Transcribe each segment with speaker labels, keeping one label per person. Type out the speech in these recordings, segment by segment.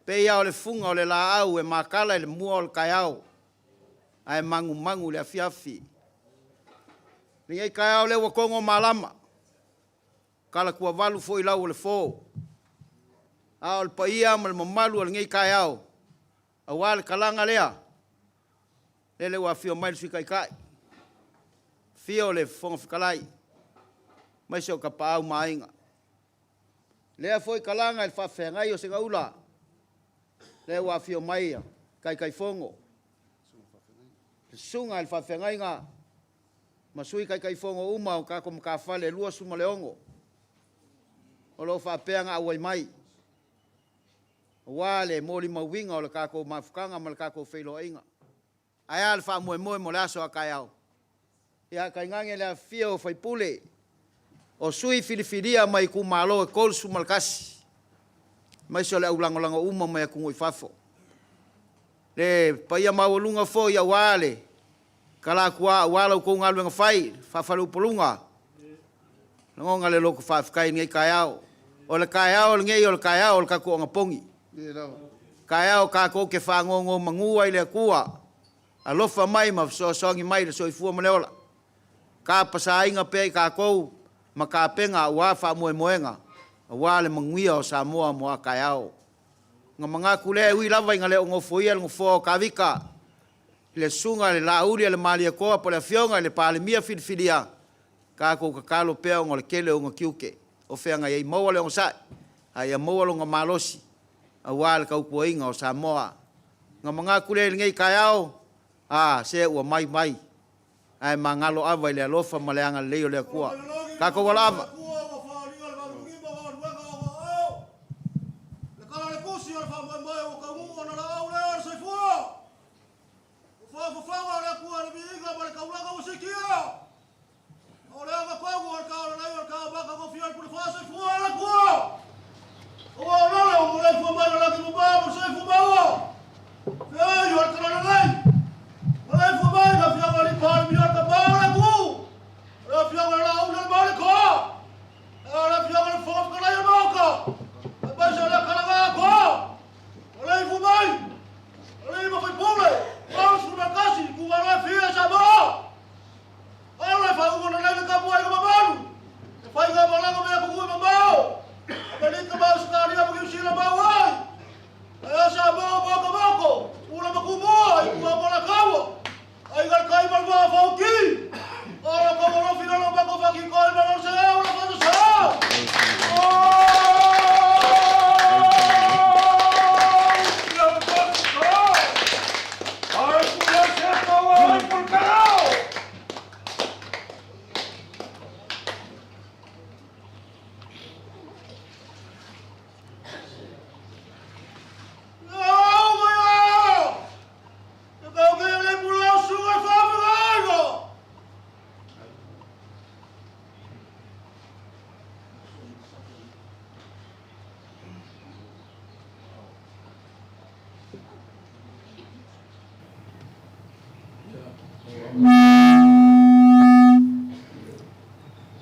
Speaker 1: Pei lava o le fuga o le laau e makala i le mua o le taeao ae magumagu i le afiafi. Lenei taeao lea ua togo malama, talatuavalu foi lau o le fo. A o le paia ma le mamalu o lenei taeao, aua le talaga lea, lele ua afio mai le Sui Taitai, afio le Fofoga Fetalai, aemaise o Tapaau ma Aiga. Lea foi talaga i le faafeagai o Segaula, lea ua afio mai le Taitaifono, le susuga i le faafeagaiga ma Sui Taitaifono uma o tatou matafale e 26 o lo o faapea ona auai mai aua le molimauina o le tatou mafutaga ma le tatou feiloaiga. Ae a le faamoemoe mo le aso a taeao? Ia tainane le afifio o sui usufono, o sui usufono filifilia mai itumalo e 31, aemaise o le au lagolago uma mai atunuu i fafo. Le paia maualuga foi aua le talaatu aua la outou galuega fai faa-faleupoluga, e lagona le loto faafetai i lenei taeao. O le taeao lenei o le taeao o le tatou anapogi, taeao tatou te faanonomanu ai i le Atua, alofa mai ma fesoasoani mai i le soifua ma le ola, tapasaina pea i tatou ma tapena aua faamoemoega aua le manuia o Samoa mo a taeao. Ona manatu lea, e ui lava ina le o nofoia le nofoa o Tavita i le susuga i le Laauli a le Malietoa po o le Afioga i le Palemia filifilia, tatou tatalo pea ona o le tele o ona tiute o feagai ai, maua le onosai a ia maua lona malosi aua le tautuaina o Samoa. Ona manatu lea i lenei taeao, a, se ua mai mai ae magalo ava i le alofa ma le agalelei o le Atua. Tatou alaava.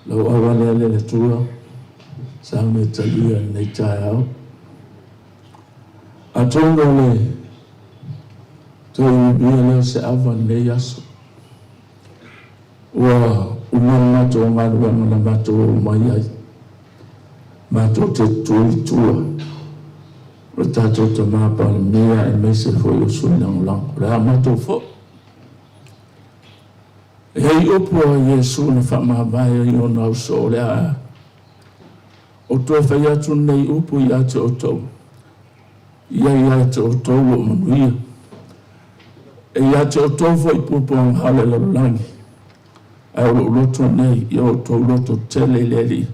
Speaker 2: Lau auale ale le Atua, sa me talia lenei taeao. Atonu o le toe umia lea o se ava lenei aso. Ua uma le matou galuega na matou omai ai. Matou te tu i tua o le tatou Tama Palemia aemaise foi o sui lagolago. O le a matou foi. E ai upu a Iesu na faamavae ai ona uso, o le a ou toe fai atu lenei upu ia te outou, ia ia te outou lou manuia. E ia te outou foi puapuaga o le lalolagi, ae o lou loto nei, ia outou loto tele i le Alii,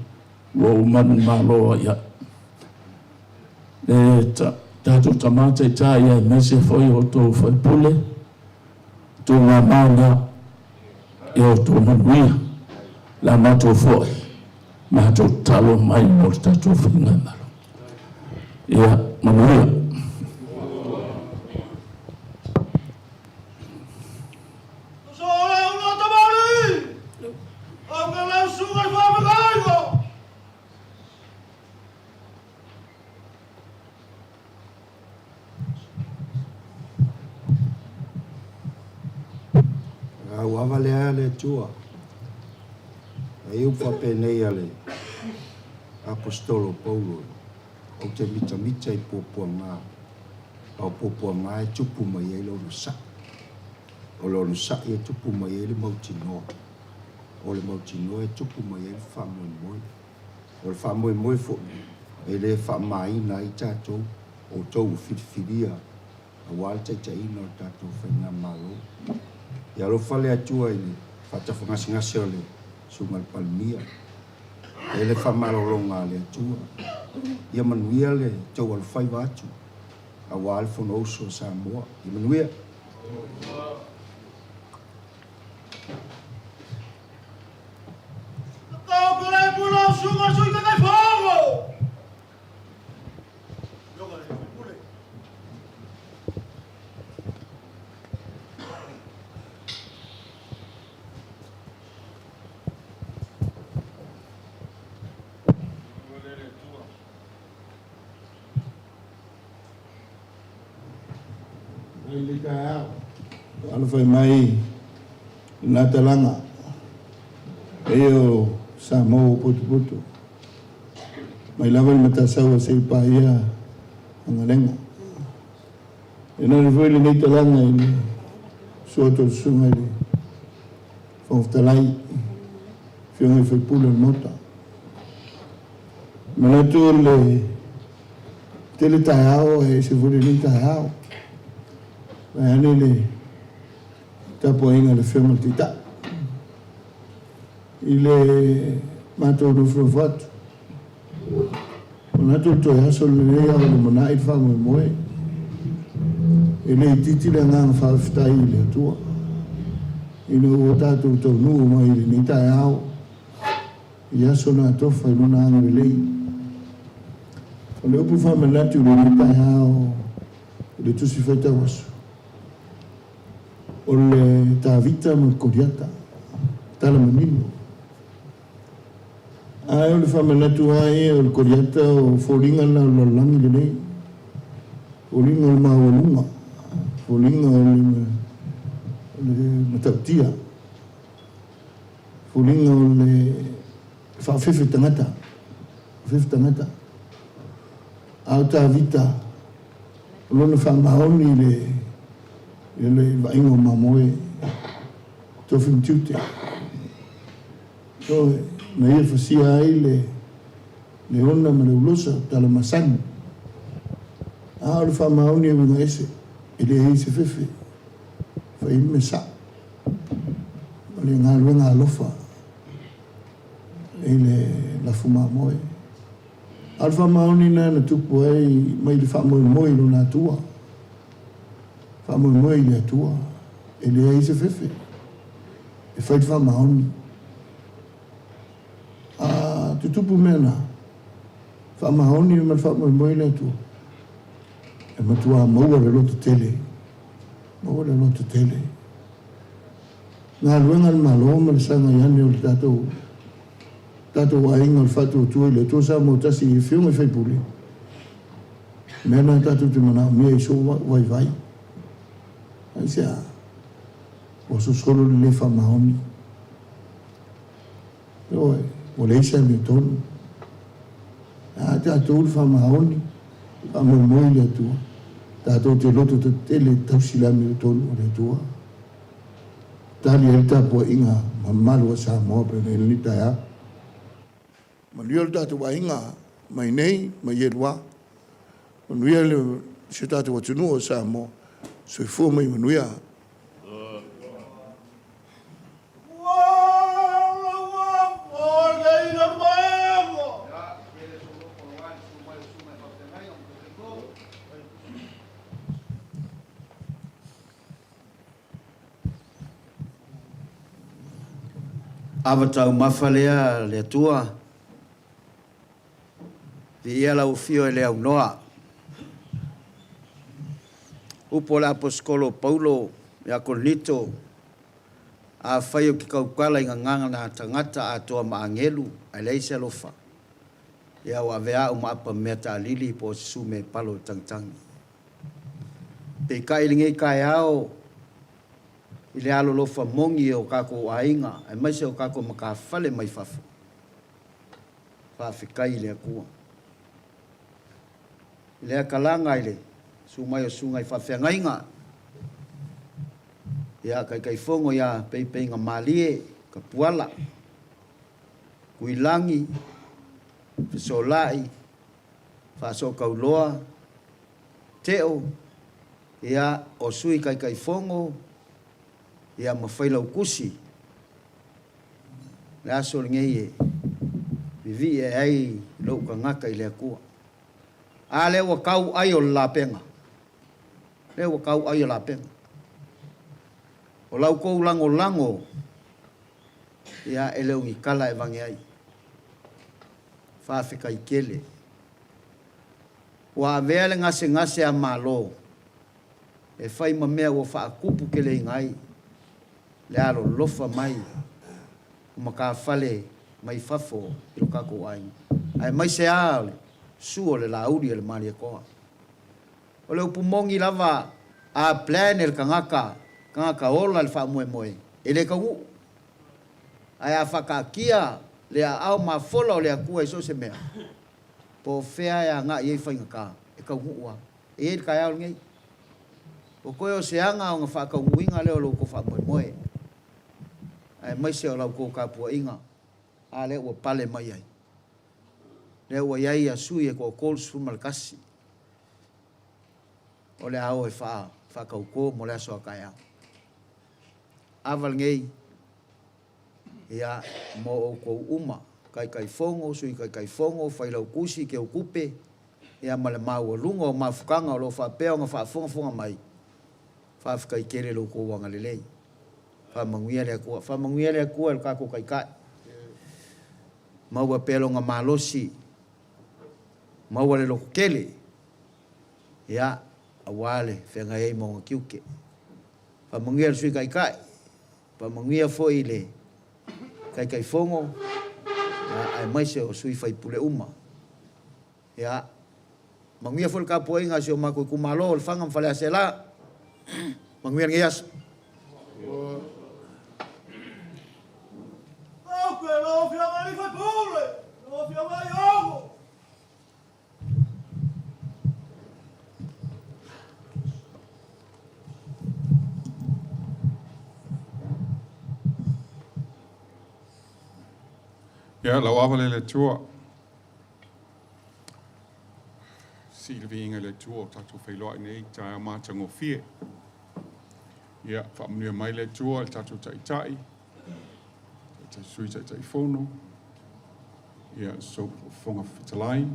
Speaker 2: ua ou manumalo ai au. Le tatou tama taitai aemaise foi o outou faipule, tūmamā na, ia outou manuia, la matou foi, matou tatalo mai mo le tatou faigamalo. Ia manuia.
Speaker 3: A ua ava lea le Atua. E i upu faapenei a le Aposetolo o Paulo, Ou te mitamita i puapuaga, a o puapuaga e tupu mai ai le onosai. O le onosai e tupu mai ai le mautinoa. O le mautinoa e tupu mai ai le faamoemoe. O le faamoemoe foi e le faamamaina ai tatou, outou ua filifilia aua le taitaiina o le tatou Faigamalo. Ia alofa le Atua i le faatafagasegase o le Susuga i le Palemia, e le faamalologa a le Atua. Ia manuia le tou alofaiva atu aua le Fonousu a Samoa. Ia manuia.
Speaker 4: Mai le taeao, alofai mai lena talaga, e o Samoa ua potopoto. Mai lava i le Matasaua seia paia Agalega. E nani foi lenei talaga i le susu atu o le Susuga i le Fofoga Fetalai, Afioga i sui usufono o le Maota. E manatu o le tele taeao ae ese foi lenei taeao. Vaeane le tapuaiga a le Afioga i le Taitai i le matou nofonofo atu. Manatu o le toe aso lenei a o lumanai le faamoemoe. E le itiiti le agaga faafetai i le Atua ina ua tatou taunuu mai i lenei taeao i aso na atofa i Lona agalelei. O le upu faamanatu i lenei taeao i le Tusi Faitau Aso, o le Tavita ma le Koliata, tala manino. Ae o le faamanatu lava ia o le Koliata o foliga na o le lalolagi lenei, foliga o le maualuga, foliga o le matautia, foliga o le faafefe tagata, fefe tagata. A o Tavita, o lona faamaoni i le vaaiga o mamoe, tofi ma tiute. Ioe, na ia fasia ai le leona ma le ulosa, tala masani. A o le faamaoni e uiga ese, e leai se fefe, fai ai le mea sao. O le galuega alofa i le lafu mamoe. A o le faamaoni lena na tupu ai mai le faamoemoe i lona Atua. Faamoemoe i le Atua, e leai se fefe e fai le faamaoni. A tutupu mea na, faamaoni ma le faamoemoe i le Atua, e matua maua le loto tele, maua le loto tele. Galuega a le Malo ma le sagai ane o le tatou tatou aiga o le faatuatua i le Atua Samoa tasi i afioga i sui usufono, mea na tatou te manaomia i sou vaivai. Aisea? Ua sosolo le le faamaoni. Ioe, ua leai se amiotonu. A tatou le faamaoni, faamoemoe i le Atua, tatou te loto tetele e tausi le amiotonu a le Atua. Tali ai le tapuaiga mamalu a Samoa pe nei lenei taeao. Manuia lo tatou aiga mai nei ma i elua. Manuia le si o tatou atunuu o Samoa. Soifua ma ia manuia.
Speaker 1: Ava taumafa lea le Atua. Viia lau afio e le aunoa. Upu o le Aposetolo o Paulo ia Korinito, Afai ou te tautala i gagana tagata atoa ma agelu, ae leai se alofa, ia ua avea au ma apa mea taalili po o se sume palo e tagitagi. Peitai i lenei taeao, i le alolofa moni o kakou aiga aemaise o kakou matafale mai fafo. Faafetai i le Atua. I lea talaga i le susu mai o susuga i faafeagaiga, ia Taitaifono ia Peipeiga Malie Tapuala, Tuilagi, Fesolai, Faasootauloa, Teo, ia o Sui Taitaifono, ia ma Failautusi, le aso lenei e vivii ae ai lou tagata i le Atua. A lea ua tau ai o le lapega, lea ua tau ai o lapega. O la outou lagolago, ia e le o ni tala e avane ai. Faafetai tele. Ua avea le gasegase a Malo e fai ma mea ua faatupu teleina ai le alolofa mai o matafale mai fafo i lo tatou aiga, aemaise lava o le susu o le Laauli a le Malietoa. O le upu moni lava, a plan e le tagata, tagata ola le faamoemoe, e le taunuu. Ae a faataatia le aao mafola o le Atua i so o se mea, po o fea e agai i ai faigata, e taunuu lava. E i ai le taeao lenei. Ua toe o se aga ona faataunuuina lea o lo outou faamoemoe, aemaise o la outou tapuaiga, a lea ua pale mai ai. Lea ua i ai sui e toa-31 o le a o e faatauto mo le aso a taeao. Ava lenei, ia, mo outou uma, Taitaifono, Sui Taitaifono, Failautusi, Teutupe, ia ma le maualuga o mafutaga o lo o faapea ona faafogafoga mai, faafetai tele i lo outou agalelei. Faamanuia le Atua. Faamanuia le Atua i lo tatou Taitai. Maua pea lona malosi, maua le lototele, ia, aua le feagai ai ma ona tiute. Faamanuia le Sui Taitai, faamanuia foi i le Taitaifono, aemaise o sui usufono uma. Ia, manuia foi le tapuaiga a si o matou itumalo o Lefaga ma Faleaseela. Manuia lenei aso.
Speaker 5: Ia, lau ava le Atua. Sii le viiga i le Atua o tatou feiloai nei i taeao matagofie. Ia, faamanuia mai le Atua i le tatou Taitai, Sui Taitaifono, ia, Fofoga Fetalai,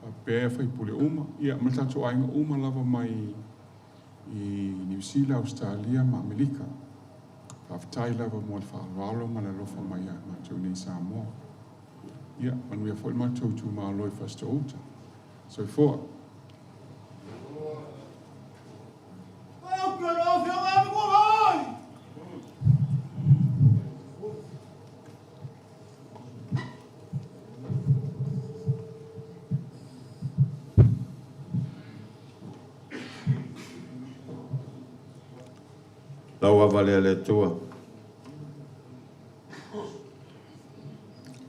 Speaker 5: faapea sui usufono uma, ia, ma le tatou aiga uma lava mai i Niu Sila, Ausetalia ma Amerika. Faafetai lava mo le faaaloalo ma le alofa mai ia matou nei i Samoa. Ia, manuia foi le matou itumalo i Fasitoo-uta. Soifua.
Speaker 3: Lau ava lea le Atua.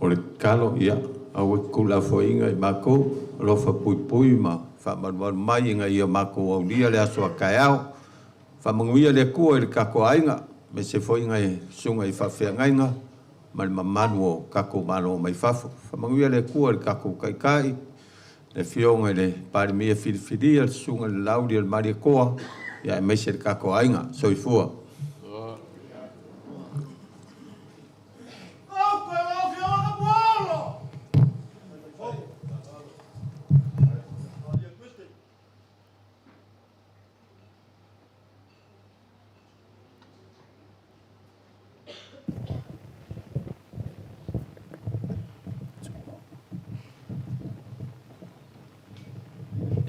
Speaker 3: O le tatalo, ia, aua e te tuulafoaiina i matou, alofa puipui ma faamalumalu mai ina ia matou aulia le aso a taeao. Faamanuia le Atua i le tatou aiga, aemaise foi nai susuga i faafeagaiga ma le mamalu o tatou malo mai fafo. Faamanuia le Atua i le tatou Taitai, le Afioga i le Palemia filifilia, le Susuga i le Laauli o le Malietoa, aemaise le tatou aiga. Soifua.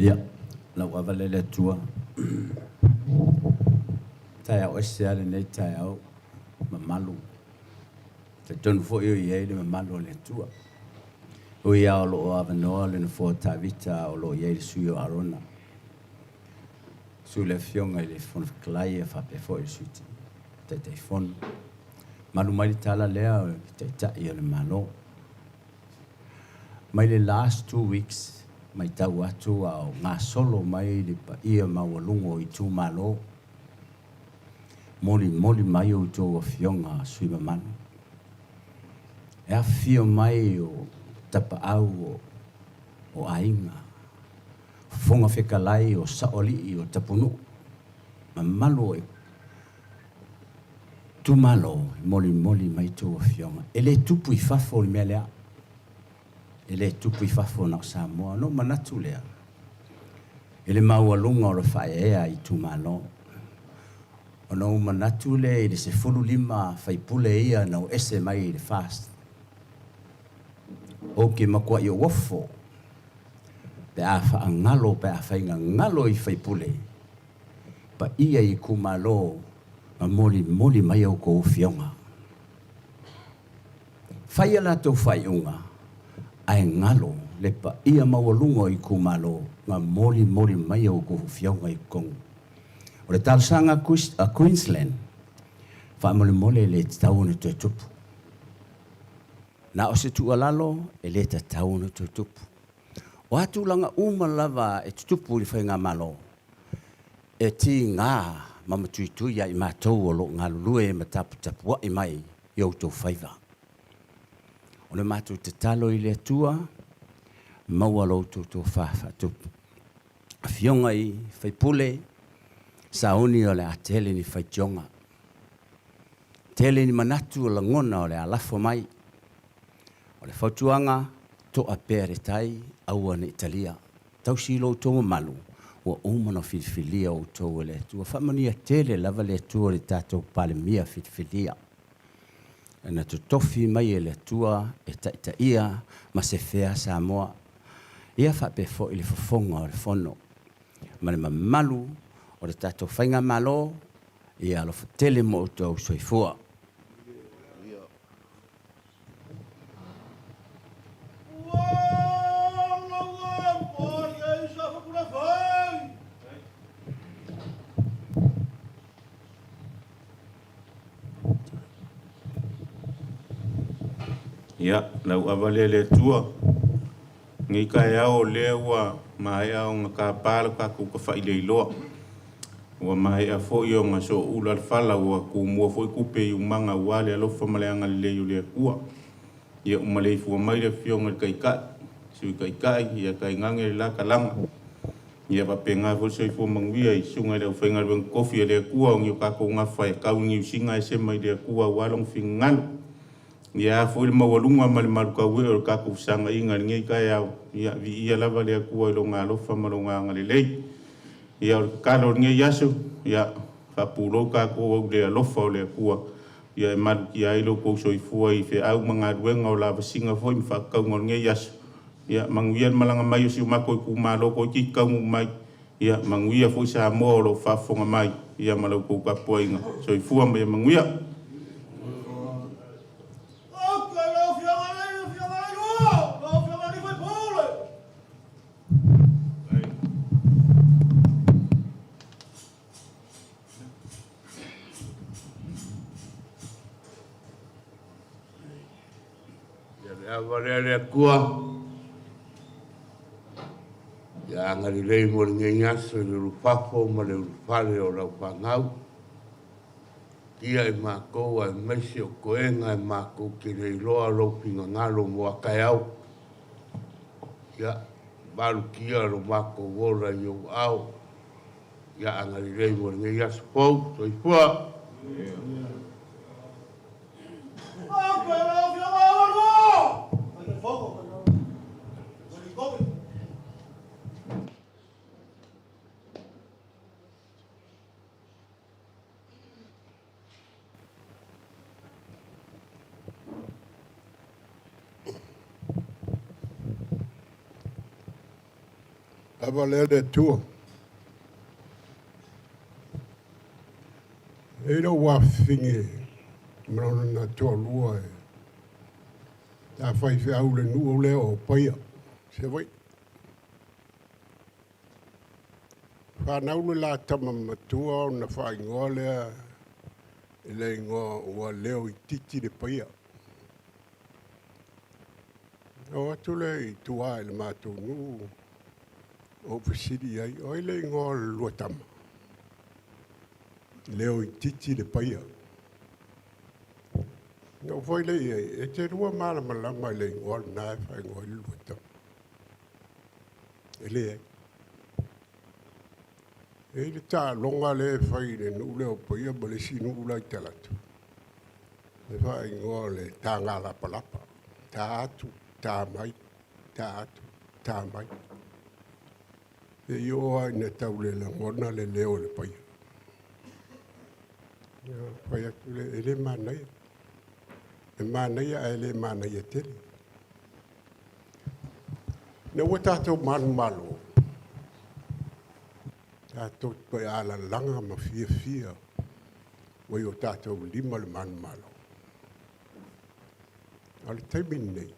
Speaker 6: Ia, lau ava lea le Atua. Taeao ese lava lenei taeao mamalu. Talitonu foi o i ai le mamalu o le Atua. Ui lava o lo o avanoa le nofoa o Tavita o lo o i ai le sui o Arona. Susu le Afioga i le Fofoga Fetalai faapea foi le Sui Taitaifono. Malu mai le tala lea o le Taitai o le Malo. Mai le last 2 weeks, matau atu a o gasolo mai le paia maualuga o itumalo, molimoli mai outou afioga sui mamalu, e afifio mai o tapaau o aiga, fofoga fetalai o saoalii o tapunuu, mamalu o itumalo, e molimoli mai tou afioga. E le tupu i fafo le mea lea, e le tupu i fafo, na o Samoa. No manatu lea i le maualuga o le faaeaea i itumalo, ona ou manatu lea i le 15 faipule ia na o ese mai i le FAST. Ou te matuai ou ofo pe a faagalo, pe a faigagalo i faipule paia i itumalo ma molimoli mai outou afioga. Fai a latou faaiuga ae galo le paia maualuga o itumalo na molimoli mai outou afioga i totonu. O le talosaga a Queensland, faamolemole, le tatau ona toe tupu. Na o se tuualalo, e le tatau ona toe tupu. O a tulaga uma lava e tutupu i le faigamalo, e tiga ma matuitui ia i matou o loo galulue ma taputapuai mai i outou faiva. O le matou tatalo i le Atua, maua lo outou tofa faatupu. Afioga i faipule, sauni o le a tele ni faitioga, tele ni manatu o lagona o le a lafo mai. O le fautuaga, toa pea le tai, aua ne i talia. Tausi lo outou mamalu, ua uma ona filifilia outou e le Atua. Faamanuia tele lava le Atua i le tatou Palemia filifilia, na totofi mai e le Atua e taitaia ma sefea Samoa. Ia faapea foi le fofoga o le fono ma le mamalu o le tatou faigamalo. Ia alofa tele mo outou. Soifua.
Speaker 7: Ia, lau ava lea le Atua, nei taeao o lea ua maea ona tapa le tatou tafaileiloa. Ua maea foi ona sooula le fala, ua tumua foi tupe i umaga ua le alofa ma le agalelei o le Atua. Ia ua maleifua mai le afioga i le Taitai, Sui Taitai, ia tainane le la talaga. Ia faapena foi le soifua manuia i susuga i le aufaigaluega totofi a le Atua o ni o tatou gafa e tau i Niusina ae sema i le Atua aua lona finagalo. Ia a foi le maualuga ma le malutauee o le tatou fesagai i lenei taeao, ia viia lava le Atua i lona alofa ma lona agalelei. Ia o le tatalo o lenei aso, ia faapulou tatou au le alofa o le Atua, ia e malutia ai lo outou soifua i feau ma galuega o lavasiga foi ma faatatauga o lenei aso. Ia manuia le malaga mai o si o matou itumalo toeitiiti taunuu mai. Ia manuia foi Samoa o lo o faafofoga mai, ia ma la outou tapuaiga. Soifua ma ia manuia.
Speaker 8: Ia le ava lea le Atua, ia agalelei mo lenei aso i le ulufafo ma le ulufale o lau fanau. Tia i matou aemaise o toega e matou te le iloa lou finagalo mo a taeao. Ia malutia lo matou ola i ou ao. Ia agalelei mo lenei aso fou. Soifua. Lava lea le Atua. E i lou afafine ma lona toalua e ta faifeau le nuu lea o Paia, Savaii. Fanau le la tama matua ona faaigoa lea.
Speaker 9: I le igoa ua leo itiiti le paia. Na oo atu lea i tua i le matou nuu, ou fesili i ai, o ai le igoa o le lua tama? Leo itiiti le paia. Na ou fai lea i ai, e te lua malamalama i le igoa lena e faaigoa ai le lua tama. E leai. E i ai le taaloga lea e fai i le nuu lea o Paia ma le isi nuu la e i talaatu, e faaigoa o le taga lapalapa. Ta atu, ta mai, ta atu, ta mai. Seia oo lava ina tau le lagona le leo o le paia. Ia, fai atu lea, e le manaia. E manaia ae le manaia tele. Ina ua tatou manumalo, tatou te alalaga ma fiafia ua i o tatou lima le manumalo. A o le taimi lenei,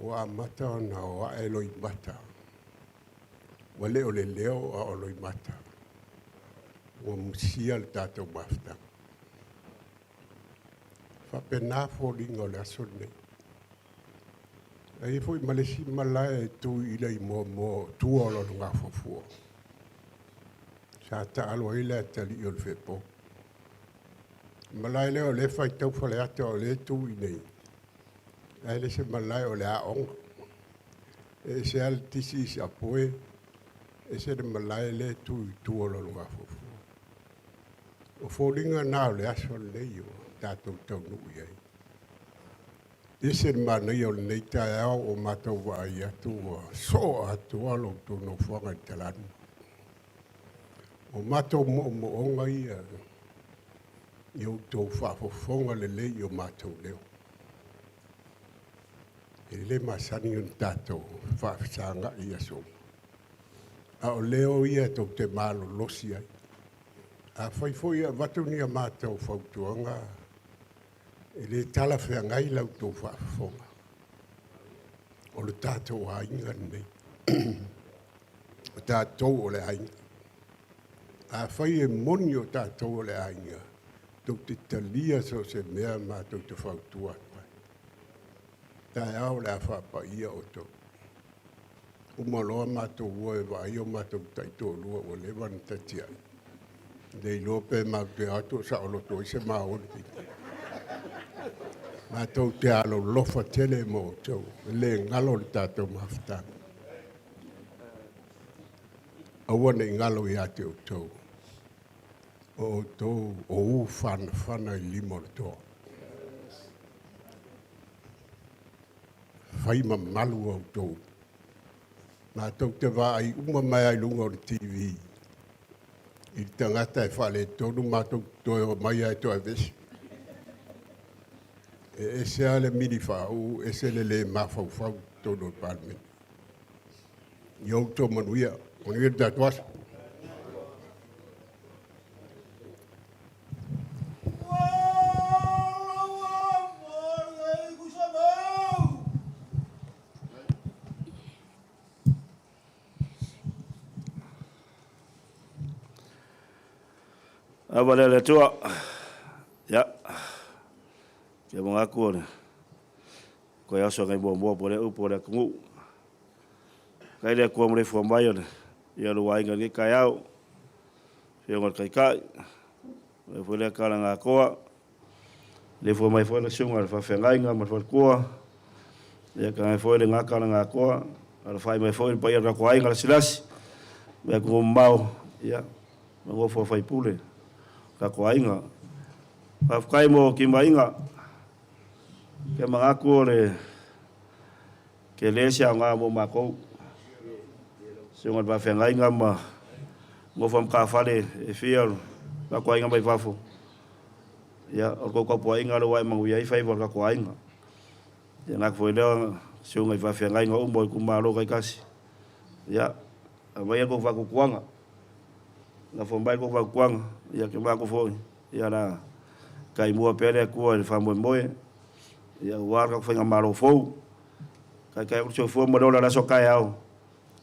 Speaker 9: ua amata ona o ae loimata, ua le o le leo a o loimata, ua musia le tatou mafutaga. E faapena foliga o le aso lenei. E i ai foi ma le isi malae e tu i le moamoa o tua o lona gafuafua. Sa taalo ai le atalii o le feepo. O le malae lea o lea e faitau Faleata o lea e tu i inei, ae le se malae o le aoga. E ese lava le tisi i Sapoe, ese le malae lea e tu i tua o lona gafuafua. O foliga na o le aso lenei ua tatou taunuu i ai. E ese le manaia o lenei taeao ua matou vaai atu ua soo atoa lo outou nofoaga i le talaluma. O matou moomooga ia i outou faafofoga lelei i o matou leo. E le masani ona tatou faafesagai i aso uma. A o leo ia tou te malolosi ai. Afai foi e avatu ni a matou fautuaga, e le talafeagai la outou faafofoga. O le tatou aiga lenei. O tatou o le aiga. Afai e moni o tatou o le aiga, tou te talia so o se mea matou te fautua atu ai. Taeao o le a faapaia outou. Uma loa matou o e vaai o matou taitoalua ua leva ona tatiai. Le iloa pe matou te o atu o saoloto ai se maoli. Matou te alolofa tele mo outou. E le galo le tatou mafutaga. Aua ne i galo ia te outou. O outou o u fanafana i lima o le toa. Fai mamalu outou. Matou te vaai uma mai lava i luga o le TV i le tagata e faaletonu matou te toe omai lava e toe aveese. E ese lava le mili faauu, ese le le mafaufau i totonu o le Palemene. Ia outou manuia. Manuia le tatou aso.
Speaker 10: Ava lea le Atua. Ia. Kia manga aku o le koe aso ngai muamua po le upu o le atunuu. Kai le Atua mo le fua mai o le ia lo aiga nei taeao. Fioga o le Taitai. Le foi lea tala ngā koa. Le fua mai foi le susuga i le faafeagaiga ma le faletua. Ia ka ngai foi le gata le gatoa. Alafai mai foi le paia o le tatou aiga lasilasi. Mai atunuu mamao, ia, ma nofo a faipule o tatou aiga. Faafetai mo timaiga. Ke manatu o le tele se aoga mo matou. Susuga i le faafeagaiga ma nofo a matafale e fia o le tatou aiga mai fafo. Ia, o le tou tapuaiga lea ua e manuia ai faiva o le tatou aiga. Ia, gata foi lea susuga i faafeagaiga uma o itumalo taitasi. Ia, aumai le tou faatuatuaga. Lafo mai le tou fautuaga, ia ke matou foi, ia la taimua pea le Atua i le faamoemoe, ia aua le tatou faigamalo fou. Taitai atu le soifua ma le ola i le aso a taeao,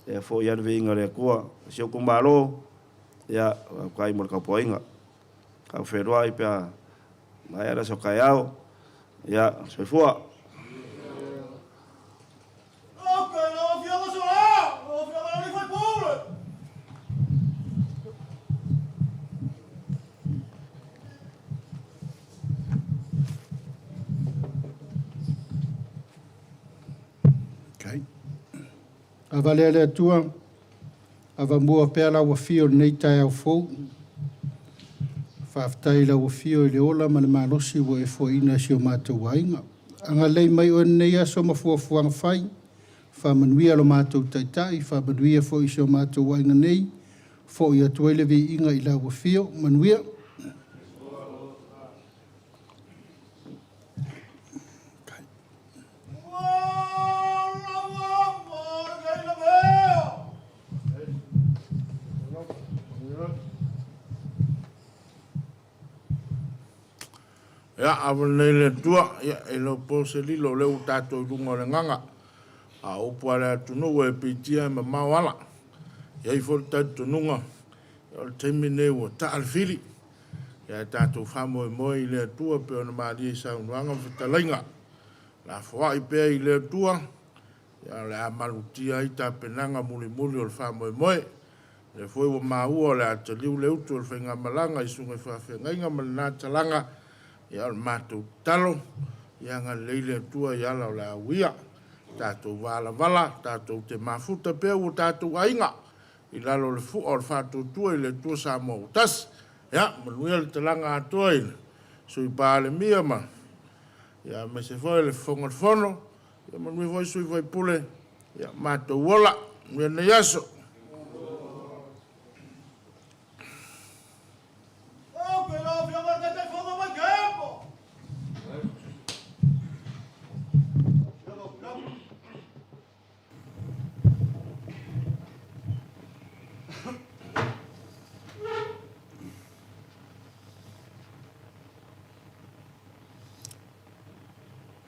Speaker 10: ia foi lava le viiga o le Atua. Si ou itumalo, ia faafetai mo le tapuaiga. Tatou feiloai pe a maea le aso taeao. Ia, soifua.
Speaker 4: Okay. Avalea le Atua, avamua pea lau afio i lenei taeao fou. Faafetai i lau afio i le ola ma le malosi ua e foaiina i si o matou aiga. Agalelei mai oe i lenei aso ma fuafuaga fai, faamanuia lo matou Taitai, faamanuia foi i si o matou aiga nei, fo'i atu ai le viiga i lau afio. Manuia.
Speaker 8: Ia, agalelei le Atua, ia, e le o po se lilo o lea ua tatou i luga o le agaga. A o upu a le atunuu e piitia e mamao ala. E i ai foi le talitonuga, o le taimi lenei ua taa le fili. Ia tatou faamoemoe i le Atua pei ona malie i saunoaga ma fetalaiga. Lafoai pea i le Atua, ia o le a malutia ai tapenaga mulimuli o le faamoemoe. O lea foi ua maua o le a taliu le utu a le faigamalaga i susuga i faafeagaiga ma lena talaga, ia o le matou tatalo, ia agalelei le Atua i ala o le a uia. Tatou valavala, tatou te mafuta pea ua tatou aiga i lalo o le fua o le Faatuatua i le Atua Samoa ua Tasi. Ia, manuia le talaga atoa i le Sui Palemia ma ia aemaise foi le Fofoga o le Fono, ia manuia foi sui usufono, ia matou ola. Manuia lenei aso.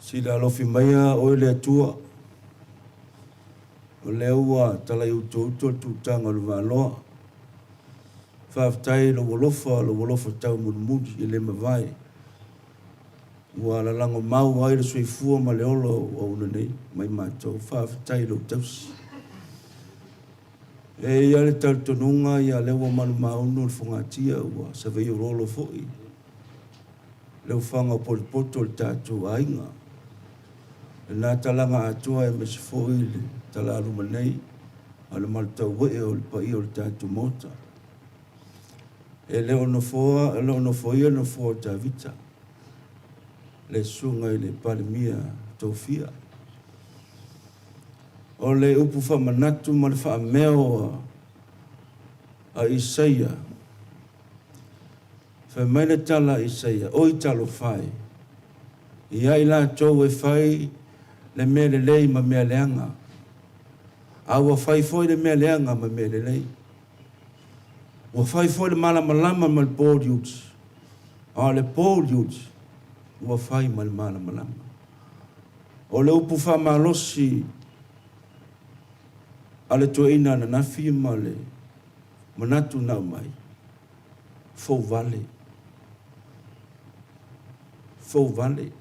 Speaker 3: Sila alofi maia oe le Atua, o lea ua talaiutouto le tutaga o le valoa. Faafetai i lou alofa, lou alofa taumulimuli e le mavae, ua lalagomau ai le soifua ma le ola o auauna nei mai matou. Faafetai i lou tausi. E i ai le talitonuga ia lea ua malumaunu le fogatia ua savaioloolo foi le ofaga o potopoto o le tatou aiga. Lena talaga atoa aemaise foi le talaluma nei a le malutauee o le paia o le tatou Maota. E le o nofoa, e le o nofoia le nofoa o Tavita, le susuga i le Palemia Tofia. O le upu faamanatu ma le faameo a Isaia, fai mai le tala a Isaia, Oi talofa e, ia i latou e fai le mea lelei ma mea leaga, a ua fai foi le mea leaga ma mea lelei. Ua fai foi le malamalama ma le pōliuli, a o le pōliuli ua fai ma le malamalama. O le upu faamalosi a le toeaina ananafi ma le manatu na aumai, fouvale, fouvale.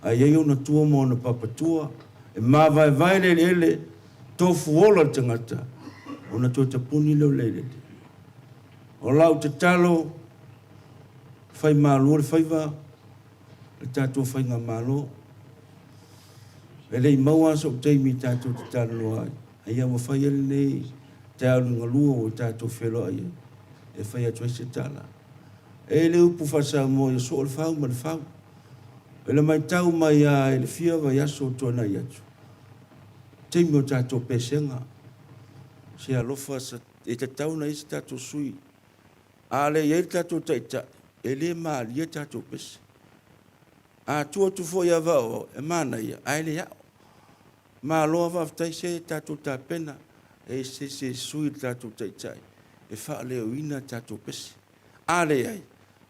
Speaker 3: A i ai ona tua ma ona papatua, e mavaevae le eleele, tofuola le tagata, ona toe tapuni lea o le eleele. O lau tatalo, fai malu le faiva, le tatou faigamalo. E le i maua lava sou taimi tatou te talanoa ai, a ia ua fai lenei taeao liugalua ua tatou feiloai ai e fai atu ai se tala. E i ai le upu faa-Samoa, ia soo le fau ma le fau. I le matau mai lava i le fia vaiaso ua tuanai atu, taimi o tatou pesega, se alofa e tatau ona i ai se tatou sui. A le i ai le tatou taitai, e le malie tatou pese. A tuu atu foi ia Vao, e manaia, ae le ao. Malo lava faafetai, se tatou tapena e i se isi e sui le tatou taitai e faaleoina tatou pese. A leai,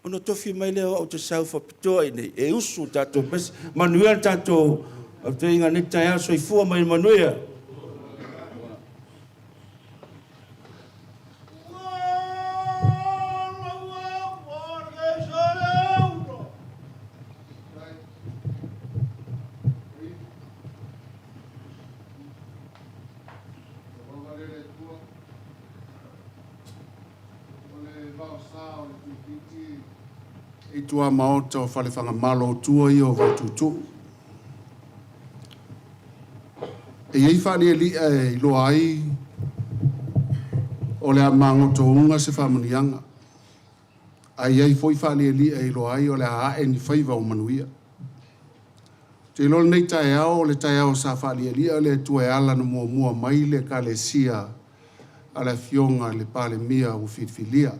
Speaker 3: ona tofi mai lea o au ou te sau faapitoa i inei e usu tatou pese. Manuia le tatou fetuiaiga i lenei taeao. Soifua ma ia manuia.
Speaker 4: sa o le pulupiti i tuamaota o Falefagamalo o tua ia o Vaituutuu. E i ai faalialia e iloa ai o le a magotouga se faamanuiaga, ae i ai foi faalialia e iloa ai o le a ae ni faiva o manuia. Ou te iloa o lenei taeao o le taeao sa faalialia le Atua e ala ona muamua mai le Ekalesia a le Afioga i le Palemia ua filifilia.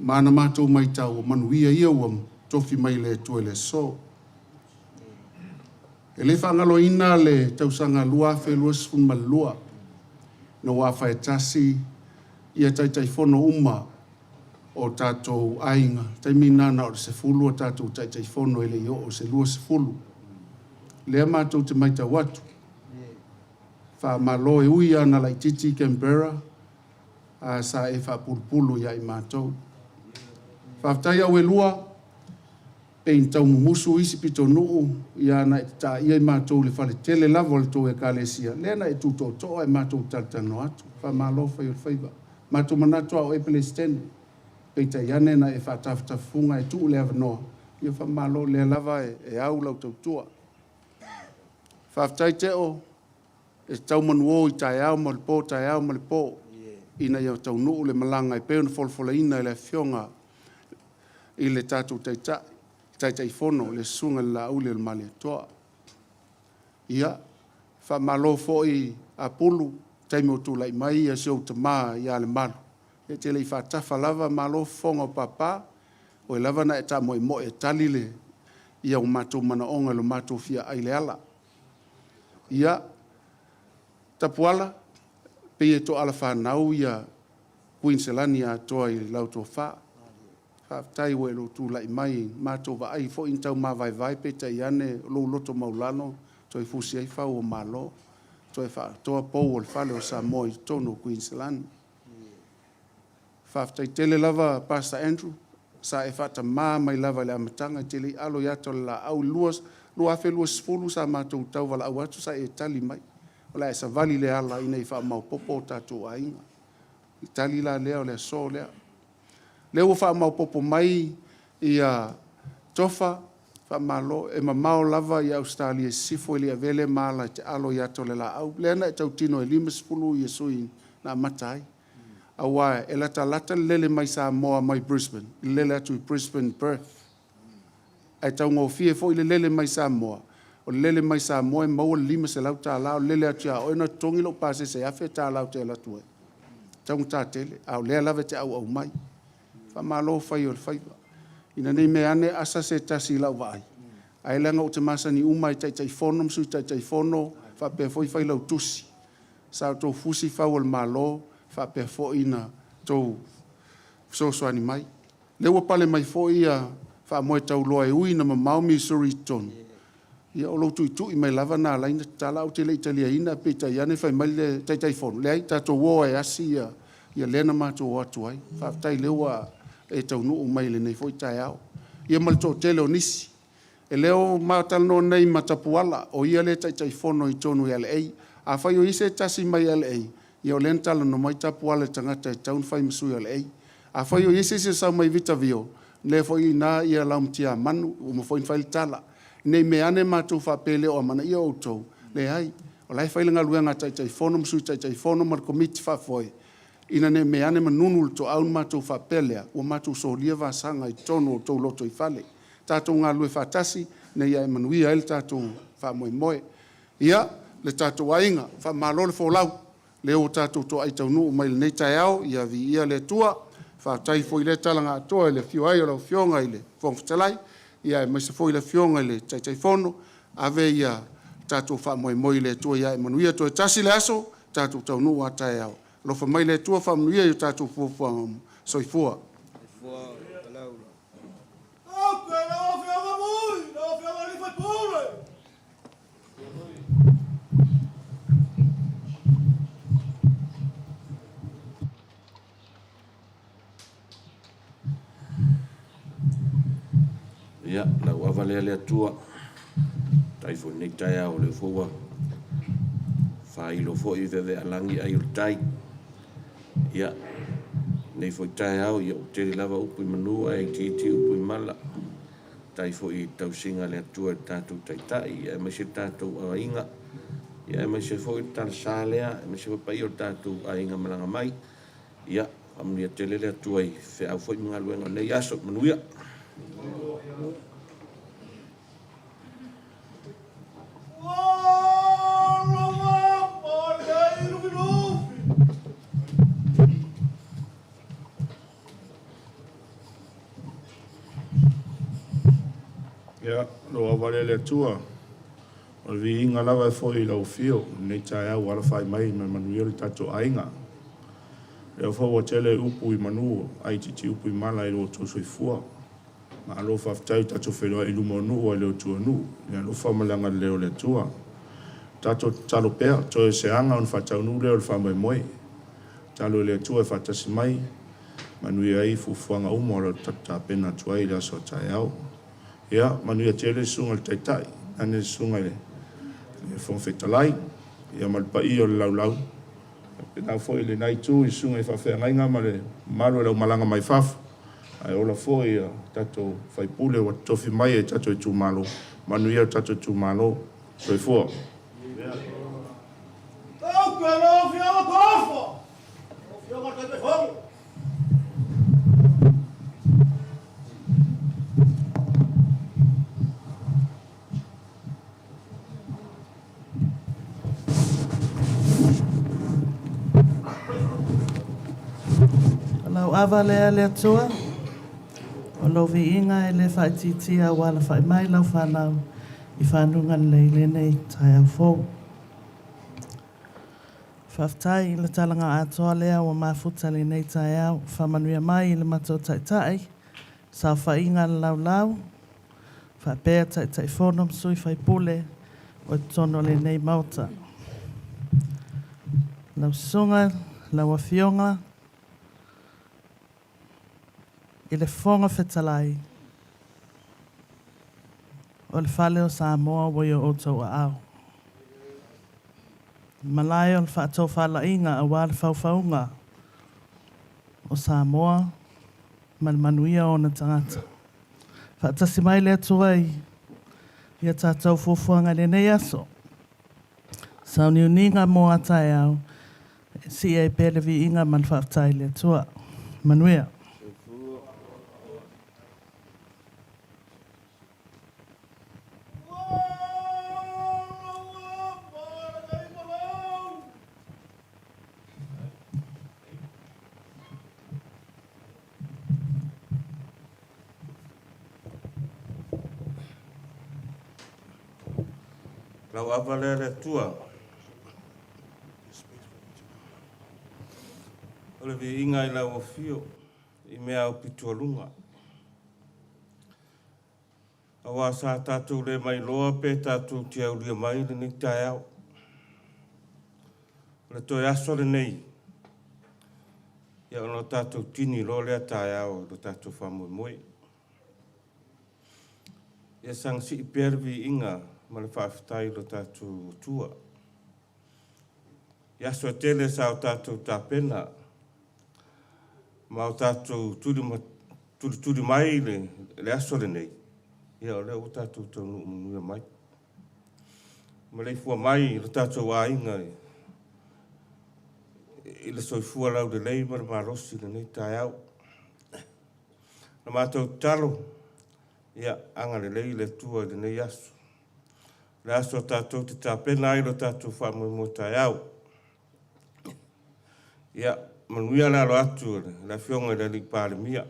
Speaker 4: Ma na matou matau, o manuia ia ua tofi mai e le Atua i le aso. E le faagaloina le tausaga 2022, ina ua afa e tasi ia Taitaifono uma o tatou aiga, taimi lena na o le 10 a tatou Taitaifono e le i oo i se 20. Lea matou te matau atu, faamalo e ui lava ina laitiiti Canberra, ae sa e faapulupulu ia i matou. Faafetai Auelua, pei ona tau mumusu isi pitonuu na e tataia i matou i le faletele lava o le tou Ekalesia, lea na e tu tootoo ae matou talatalanoa atu. Faamalo fai o le faiva. Matou te manatu lava o oe e Peresetene, peitai ane na e faatafatafafuga ae tuu le avanoa, ia faamalo o lea lava e au lau tautua. Faafetai Teo, e te tau manuō i taeao ma le po, taeao ma le po ina ia taunuu le malaga e pei ona folafolaina e le Afioga i le tatou Taitai, Taitaifono le Susuga i le Laaulialemalietoa. Ia, faamalo foi Apulu i le taimi ua tulai mai si ou tama ia Lemalu, e te le i faatafa lava malo fofoga o papa, o oe lava na e taamoemoe e tali o matou manaoga i lo matou fia ai i le ala. Ia, Tapuala, e pei e toala fanau Kuiniselani atoa i lau tofa. Faafetai i lou tulai mai, matou vaai foi na tau mavaevae, peitai ane o lou loto maualalo toe fusi ai fau o Malo, toe faaatoa pou o le fale o Samoa i totonu o Kuiniselani. Faafetai tele lava Pastor Andrew, sa e faatama mai lava i le amataga e te le i alo i ata o le laau. I le 2020 sa matou tauvalaau atu sa e tali mai, o le a e savali i le ala ina ia faamaopoopo o tatou aiga. O le tali la lea o le aso lea. O lea ua faamaopoopo mai Tofa, faamalo. E mamao lava Ausetalia Sisifo, e le i avea lea ma ala e te alo i ata o le laau. O lea na e tautino e 50 sui na amata ai, aua e latalata le lele mai Samoa mai Brisbane i le lele atu i Brisbane, Perth. Ae taugofie foi le lele mai Samoa, o le lele mai Samoa e maua le $500, o le lele atu ia oe na totogi lou pasese e $1,000 ou te alu atu ai. E taugata tele, a o lea lava e te auau mai. Faamalo fai o le faiva. Ina ne i meaane asa se tasi i lau vaai, ae leaga ou te masani uma lava i Taitaifono ma Sui Taitaifono faapea foi Failautusi. Sa outou fusi fau o le Malo faapea foi ona outou fesoasoani mai. O lea ua pale mai foi Faamoetauloa e ui ina mamao Missouri i totonu, ia o lou tuitui mai lava na ala ai ona tatala ae ou te le i taliaina, peitai ane fai mai le Taitaifono, leai, tatou o lava e asi lea na matou o atu ai. Faafetai o lea ua e taunuu mai i lenei foi taeao. Ia ma le toatele o nisi. E le o ma talanoa nei ma Tapuala, o ia lea e Taitaifono i totonu i LA. Afai o i ai se tasi mai LA, ia o lea na talanoa mai Tapuala i le tagata e tatau ona fai ma sui o LA. Afai o i ai se isi o sau mai Victorville, o lea foi e i ina Laumatia Manu, ua uma foi ona fai le tala. Ne i meaane matou faapea e le o amanaia outou, leai, o la e fai le galuega a Taitaifono ma Sui Taitaifono ma le Komiti Faafoe, ina ne i meaane manunu i le toau ona matou faapea lea, ua matou solia vasaga i totonu o outou lotoifale. Tatou galulue faatasi ina ia manuia ai le tatou faamoemoe. Ia, le tatou aiga, faamalo le folau, o lea ua tatou toai taunuu mai i lenei taeao, ia viia le Atua. Faafetai foi i lea tala na atoa i le afio ai o lau Afioga i le Fofoga Fetalai, aemaise foi le Afioga i le Taitaifono. Ave le tatou faamoemoe i le Atua ia manuia. Toe tasi le aso, tatou taunuu a taeao. Alofa mai le Atua faamanuia i a tatou fuafuaga uma. Soifua.
Speaker 10: Ia, lau ava lea le Atua, faafetai foi i lenei taeao, o lea foi ua faailo foi veavealagi ai o le tai. Ia,
Speaker 11: Lenei foi taeao, ia ua tele lava upu i manu ae itiiti upu i mala. Faafetai foi i le tausiga a le Atua i le tatou Taitai, ia aemaise le tatou aiga, ia aemaise foi le talasa lea, aemaise foi le paia o le tatou aiga malaga mai. Ia, faamanuia tele le Atua i feau foi ma galuega o lenei aso. Manuia.
Speaker 2: Ia, lou ava lea i le Atua, o le viiga lava e foi i lau afio i lenei taeao ua alafai mai ma le manuia lo tatou aiga. O lea foi ua tele upu i manu ae itiiti upu i mala i lo outou soifua. Malo faafetai ua tatou feiloai i luma o nuu ae le o tua o nuu, i le alofa ma le agalelei o le Atua. Tatou tatalo pea, toe o se aga ona faataunuu lea o le faamoemoe. Tatalo i le Atua e faatasi mai, manuia ai fuafuaga uma o lo o tatou tapena atu ai i le aso a taeao. Ia, manuia tele le susuga i le Taitai, tainane le susuga i le Fofoga Fetalai, ia ma le paia o le laulau. Faapena foi i lena itu i susuga i faafeagaiga ma le mamalu o le aumalaga mai fafo, ae ola foi tatou sui usufono ua totofi mai e tatou itumalo. Manuia le tatou itumalo. Soifua.
Speaker 12: O lau ava lea le Atua, o lou viiga e le faaitiitia ua alafai mai lau fanau i fanuga lelei i lenei taeao fou. Faafetai i le talaga atoa lea ua mafuta i lenei taeao. Faamanuia mai i le matou Taitai, saofaiga a le laulau, faapea Taitaifono ma sui faipule o i totonu o lenei Maota. Lau Susuga, lau Afioga i le Fofoga Fetalai o le Fale o Samoa ua i o outou aao. Malae o le faatofalaiga aua le faufauga o Samoa ma le manuia o ona tagata. Faatasi mai le Atua i ia tatou fuafuaga i lenei aso. Sauniuniga mo a taeao, e sii ai pea le viiga ma le faafetai i le Atua. Manuia.
Speaker 7: Lau ava lea le Atua. O le viiga i lau afio i mea aupito aluga. Aua sa tatou le mailoa pe tatou te aulia mai lenei taeao. O le toe aso lenei, ia ona o tatou tini loa lea taeao i lo tatou faamoemoe. Ia saga sii pea le viiga ma le faafetai i lo tatou Atua. I aso e tele sa o tatou tapena ma o tatou tulituli mai le aso lenei, ia o lea ua tatou taunuu manuia mai. Maleifua mai lo tatou aiga i le soifua laulelei ma le malosi i lenei taeao. Na matou tatalo, ia agalelei le Atua i lenei aso. Le aso o tatou te tapena ai lo tatou faamoemoe taeao. Ia, manuia le alo atu o le Afioga i le Alii Palemia,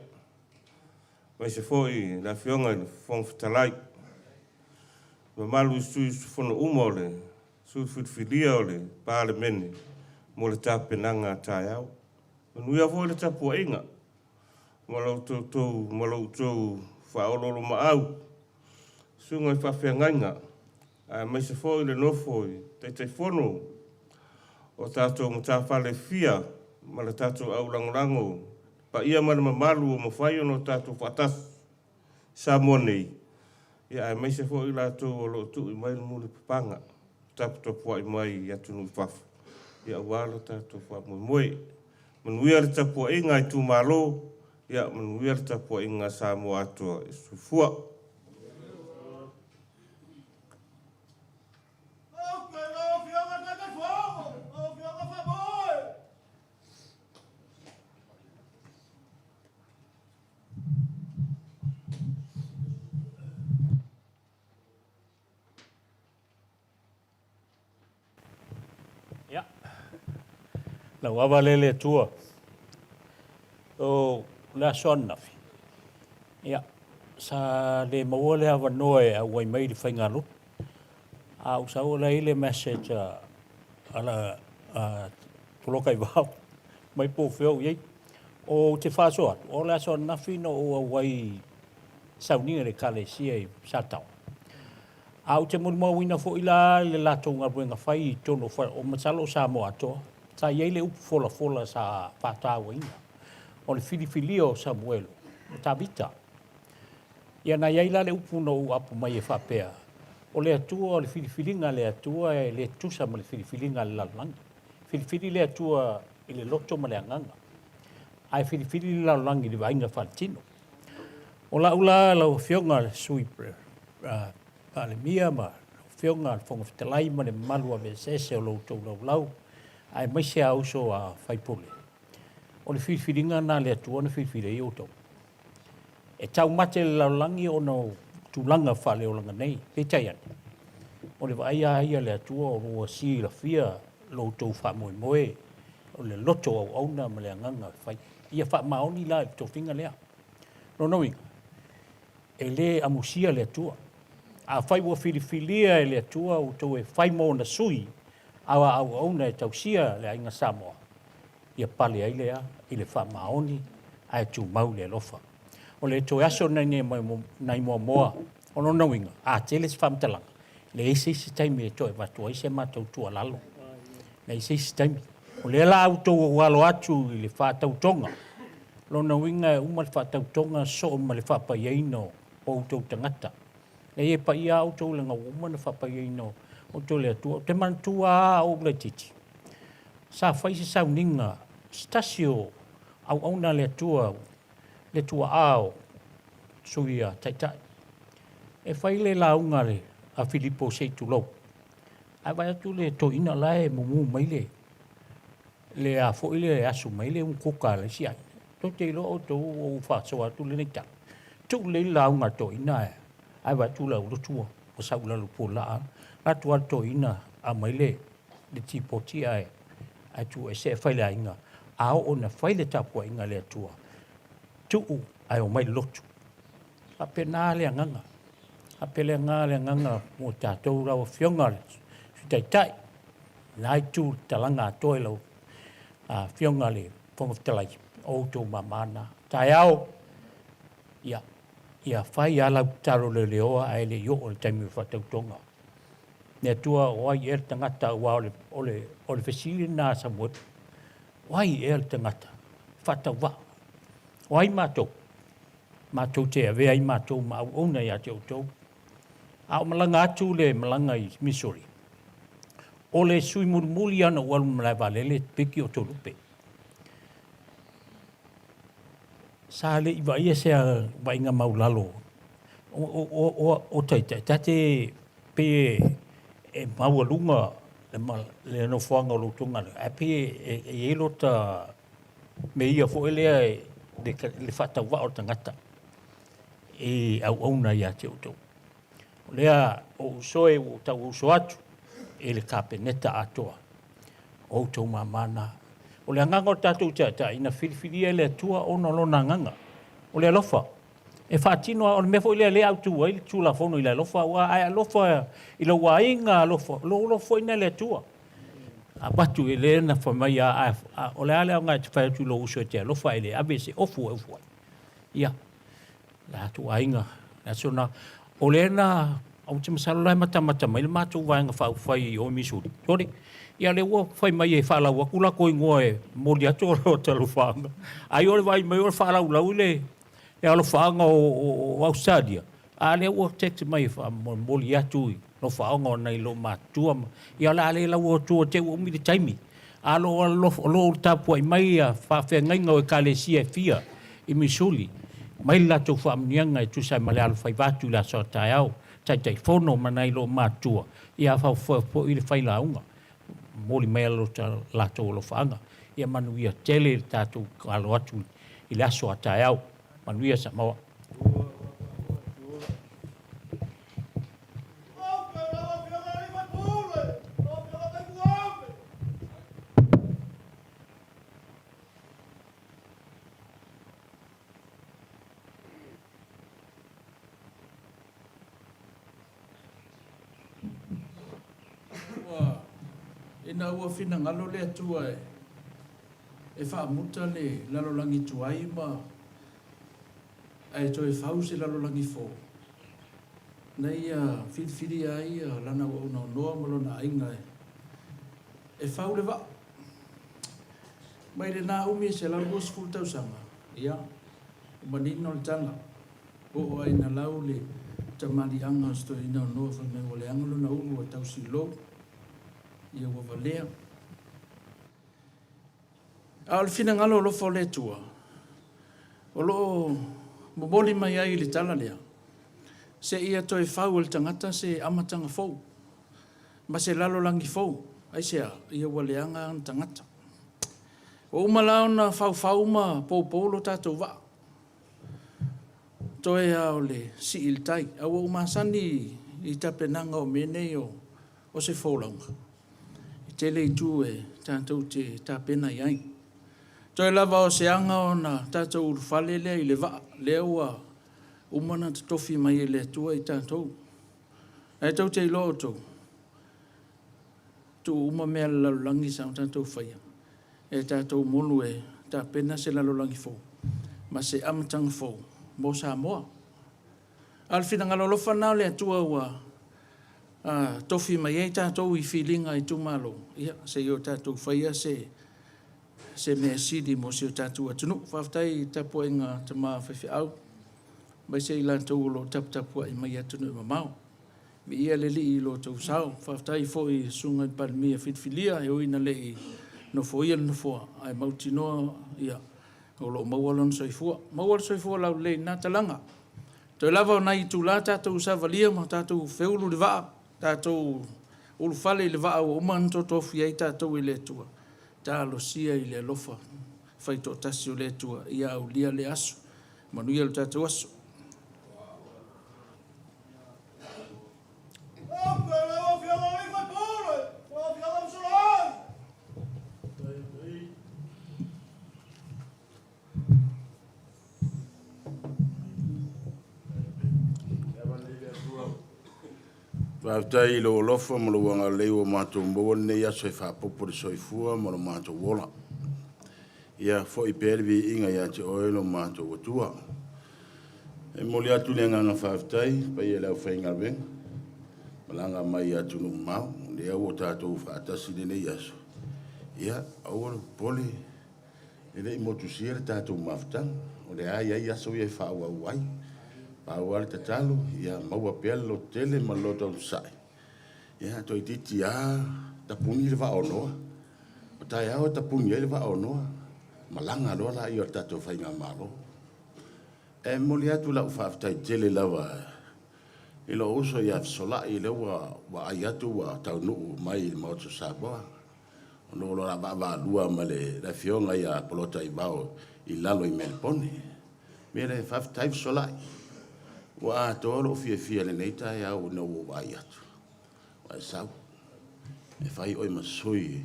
Speaker 7: aemaise foi le Afioga i le Fofoga Fetalai, mamalu i sui usufono uma o le sui filifilia o le Palemene mo le tapenaga a taeao. Manuia foi le tapuaiga ma lo outou faaoloolomaau, susuga i faafeagaiga, aemaise foi le nofo i Taitaifono o tatou matafale fia ma le tatou aulagolago paia ma le mamalu o mafai ona o tatou faatasi Samoa nei, ia aemaise foi latou o lo o tui mai le mulipapaga, taputapuai mai i atunuu i fafo, ia aua lo tatou faamoemoe.
Speaker 13: Manuia le tapuaiga a itumalo, ia manuia le tapuaiga a Samoa atoa. Soifua.
Speaker 14: Ia, lau ava lea le Atua, o le aso ananafi, ia, sa le maua le avanoa e auai mai i le faigalotu, a ou sau o la e i ai le message a, a la, a Tolokaivao, mai po o fea o i ai. Ou te faasoa atu, o le aso ananafi na ou auai i sauniga i le Ekalesia i Sataoa. A ou te molimauina foi la le latou galuega fai i totonu o fale, o masalo o Samoa atoa, sa i ai le upu folafola sa faatauaina, o le filifilia o Samuelo ma Tavita. Ia na i ai la le upu na ou apo mai e faapea, o le Atua, o le filifiliga a le Atua e le tutusa ma le filifiliga a le lalolagi. Filifili le Atua i le loto ma le agaga, ae filifili le lalolagi i le vaaiga faaletino. O lau la lau Afioga le Sui Palemia ma lau Afioga le Fofoga Fetalai ma le mamalu aveeseese o lo outou laulau, aemaise a uso a faipule, o le filifiliga lena a le Atua na filifili ai outou. E taumate le lalolagi ona o tulaga faaleolaga nei, peitai ane, o le vaai lava ia a le Atua o ua silafia lo outou faamoemoe, o le loto auauna ma le agaga e fai. Ia faamaoni la i le tofiga lea. Lona uiga, e le amusia le Atua. Afai ua filifilia e le Atua outou e fai mo ona sui a auauna e tausia le aiga Samoa, ia pale ai lea i le faamaoni ae tumau le alofa. O le toe aso nai Moamoa, o lona uiga, a tele se faamatalaga, leai se isi taimi e toe avatu ai se matou tuualalo. Leai se isi taimi. O lea la outou alo atu i le faatautoga, lona uiga e uma le faatautoga soo ma le faapaiaina o outou tagata. Leai e paia lava outou leaga ua uma ona faapaiaina outou e le Atua. Ou te manatua lava ou laitiiti, sa fai se sauniga, se tasi o auauna a le Atua, le tuaa o Sui a Taitai, e fai le lauga a Filipo se i tulou. Ae vaai atu le toeaina la e mumu mai le le a foi le asu mai le umukuka a le isi aiga. Tou te iloa outou ua ou faasoa atu lenei tala. Tuu lelei le lauga a le toeaina ae ae vaai atu le aulotu ua ua sau i lalo pualaa. Alu atu lava le toeaina aumai le le tipoti ae ae tuu ese ae fai i le aiga. A oo ina fai le tapuaiga a le Atua, tuu ae omai i le lotu. Faapena le agaga. Faapena le agaga mo tatou lau Afioga i le Sui Taitai, lena itu i le talaga atoa i lau Afioga i le Fofoga Fetalai, o outou mama na. Taeao, ia, ia fai lava lau tatalo leleoa ae le i oo i le taimi o le faatautoga. Le Atua, o ai ea le tagata, aua o le, o le, o le fesili lena a Samuelu. O ai ea le tagata faatauvaa? O ai matou? Matou te avea ai matou ma auauna ia te outou. A o malaga atu le malaga i Missouri, o le sui mulimuli lava na ou alu i le malae vaalele, piki o Toelupe. Sa le i vaaia se vaaiga maulalo o taitai, ta te pei e maualuga le nofoaga o lo outou galuega, ae pei e i ai lota mea ia foi lea le faatauvaa o le tagata i auauna ia te outou. O lea o ou uso e, ua ou tau uso atu i le Kapeneta atoa, o outou mama na. O le agaga o le tatou taitai, na filifilia e le Atua ona o lona agaga, o le alofa. E faatino lava, o le mea foi lea o lea e autu ai le Tulafono i le alofa, aua a e alofa i lou aiga alofa, o lou alofa foi lena i le Atua. Avatu i lea na fai mai a, a, o le a le aoga e te fai atu i lou uso e te alofa ae le ave se ofu e ofu ai. Ia, le atu aiga, le aso na, o lea na, ou te masalo la e matamata mai le matou vaega faaupufai i o i Missouri. Sole, ia lea ua fai mai e faalau atu latou igoa e momoli atu o lota alofaaga. Ai o le vaai mai o le faalaulau i le le alofaaga o Ausetalia, a lea ua text mai e faamomoli atu i alofaaga o nai loomatutua ma, ia o le a le lauina atua te i ua umi le taimi. A o lo o tapuai mai ia faafeagaiga o Ekalesia e fia i Misuli, mai le latou faamanuiaga e tusa ai ma le alofaiva atu i le aso a taeao, Taitaifono ma nai loomatutua, ia afaufau foi le failauga, momoli mai lo latou alofaaga. Ia manuia tele le tatou alo atu i le aso a taeao. Manuia Samoa.
Speaker 2: Ina ua finagalo le Atua e faamuta le lalolagi tuai ma ae toe fau se lalolagi fou, na ia filifilia ai lana auauna o Noa ma lona aiga e fau le vaa. Mai lena umi e 120 tausaga, ia, ua manino le tala, oo ai ina lau le tamaliiaga o si toeaina o Noa fai mai ua leaga lona ulu ua tau silou, ia ua valea. A o le finagalo alofa o le Atua, o lo o momoli mai ai i le tala lea, seia toe fau e le tagata se amataga fou, ma se lalolagi fou, aisea? Ia ua leaga ana tagata. Ua uma la ona faufau ma poupou lo tatou vaa, toe lava o le sii i le tai. Ae ua ou masani i tapenaga o mea nei o se folauga, e tele itu e tatou te tapena i ai. Toe lava o se aga ona tatou ulufale lea i le vaa, lea ua uma ona totofi mai e le Atua i tatou. Ae tou te iloa outou, tuu uma mea a le lalolagi sa o tatou faia, e tatou molu e tapena se lalolagi fou ma se amataga fou mo Samoa. A o le finagalo alofa lena o le Atua ua tofi mai ai tatou i filiga itumalo, ia se i o tatou faia se mea sili mo si o tatou atunuu. Faafetai i le tapuaiga a tama faifeau, aemaise i latou o lo o taputapuai mai i atunuu e mamao. Viia le Alii i lo outou sao. Faafetai foi i le Susuga i le Palemia filifilia, e ui ina le i nofoia le nofoa, ae mautinoa o lo o maua lona soifua. Maua le soifua laulelei i lena talaga. Toe lava o nai itula tatou savalia ma tatou feulu i le vaa, tatou ulufale i le vaa ua uma ona totofia ai tatou e le Atua, talosia i le alofa faitoatasi o le Atua ia aulia lea aso. Manuia lo tatou aso.
Speaker 10: Faafetai i lou alofa ma lou agalelei ua matou maua lenei aso e faaopoopo i le soifua ma lo matou ola. Ia foi pea le viiga ia te oe lo matou Atua. E momoli atu le agaga faafetai i le paia o le aufaigaluega, malaga mai atunuu mamao, lea ua tatou faatasi i lenei aso. Ia, aua le popole, e le i motusia le tatou mafutaga, o lea lava e i ai aso ia e faaauau ai. Pau lava le tatalo, ia maua pea le lototele ma le loto onosai, ia toeitiiti lava tapuni le vaa o Noa. O taeao e tapuni ai le vaa o Noa, malaga loa lea o le tatou faigamalo. E momoli atu lau faafetai tele lava i lou uso ia Fesolai, lea ua vaai atu ua taunuu mai i le Maota o Samoa, ona o le vaavaalua ma le afioga ia Polataivao i lalo i Melepone. O le mea lea, faafetai Fesolai, ua atoa lou fiafia i lenei taeao ina ua ou vaai atu, ua e sau e fai oe ma sui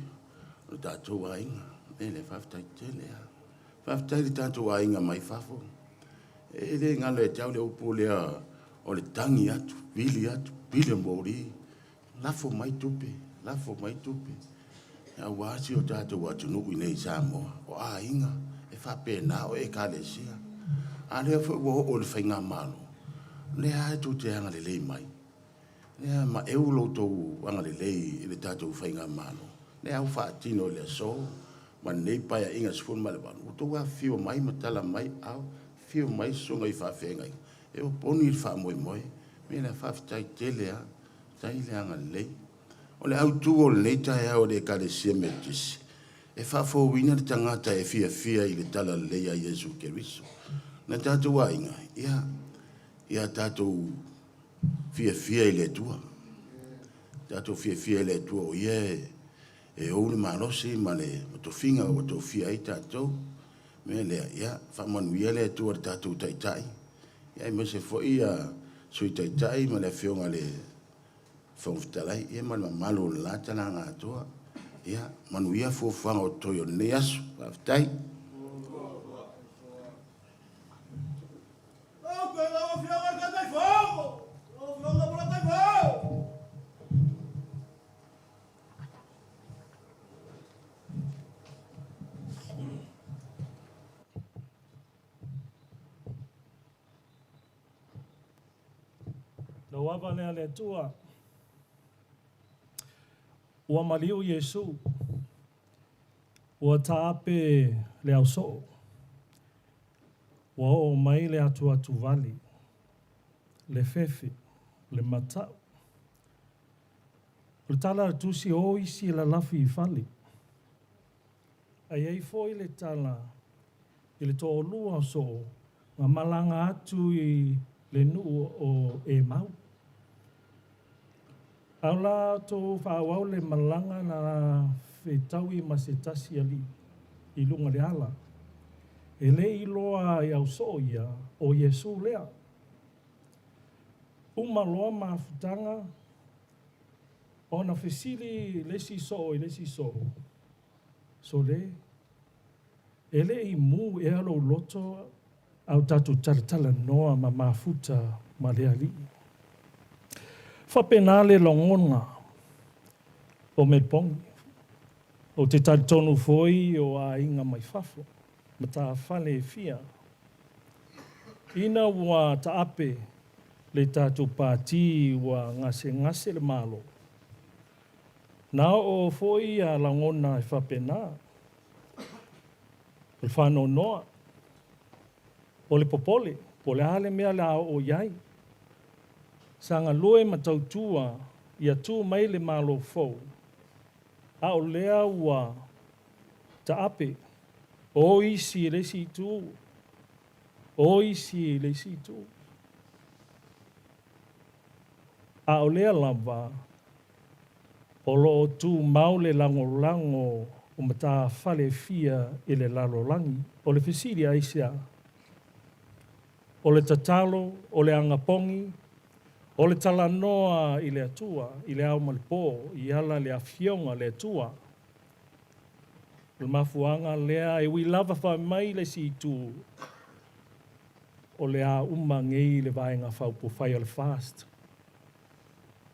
Speaker 10: o le tatou aiga. O le mea lea, faafetai tele lava. Faafetai i le tatou aiga mai fafo. E le galo ia te au le upu lea o le tagi atu, vili atu, pili o moli, lafo mai tupe, lafo mai tupe, aua si o tatou atunuu i inei i Samoa. O aiga, e faapena, o ekalesia. A lea foi ua oo i le faigamalo, o lea lava tou te agalelei mai. O lea e maeu lo outou agalelei i le tatou faigamalo. O lea ua faatino i le aso ma lenei Paeaiga 18, ua outou afifio mai ma tala mai, afifio mai susuga i faafeagaiga, e opogi le faamoemoe. O le mea lea, faafetai tele lava, faafetai le agalelei. O le autu o lenei taeao i le Ekalesia Metotisi,
Speaker 4: e faafouina le tagata e fiafia i le talalelei a Iesu Keriso. Na tatou aiga, ia, ia tatou fiafia i le Atua. Tatou fiafia i le Atua o Ia e, e ou le malosi ma le tofiga ua tofia ai tatou. Mea lea, ia, faamanuia le Atua i le tatou Taitai, ia aemaise foi ia Sui Taitai ma le Afioga i le Fofoga Fetalai, ia ma le mamalu o le la talaga atoa. Ia, manuia fuafuaga o totoe o lenei aso. Faafetai.
Speaker 2: Lou ava lea le Atua. Ua maliu Iesu. Ua taape le ausoo. Ua oo mai le atuatuvale, le fefe, le matau. O le tala a le Tusi, o isi e lalafi i fale. Ae i ai foi le tala i le toalua o soo na malaga atu i le nuu o Emau. A o latou faaauau le malaga na fetaui ma se tasi alii i luga o le ala. E le i iloa e au soo ia o Iesu lea. Uma loa mafutaga ona fesili le isi soo i le isi soo, Sole, e le i mū ea lou loto a o tatou talatalanoa ma mafuta ma le Alii? Faapena le lagona o Melbourne. Ou te talitonu foi o aiga mai fafo, matafale e fia. Ina ua taape le tatou pati ua gasegase le Malo, na oo foi a lagona e faapena. O le faanoanoa, o le popole, po o le a le mea o le a oo i ai. Sa galue ma tautua ia tu mai le Malo fou, a o lea ua taape, o isi i le isi itu, o isi i le isi itu. A o lea lava o lo o tumau le lagolago o matafale e fia i le lalolagi. O le fesili aisea? O le tatalo, o le agapogi, o le talanoa i le Atua i le ao ma le po i ala le Afioga a le Atua. O le mafuaaga lea e ui lava fai mai le isi itu o le a uma nei le Vaega Faaupufai o le FAST,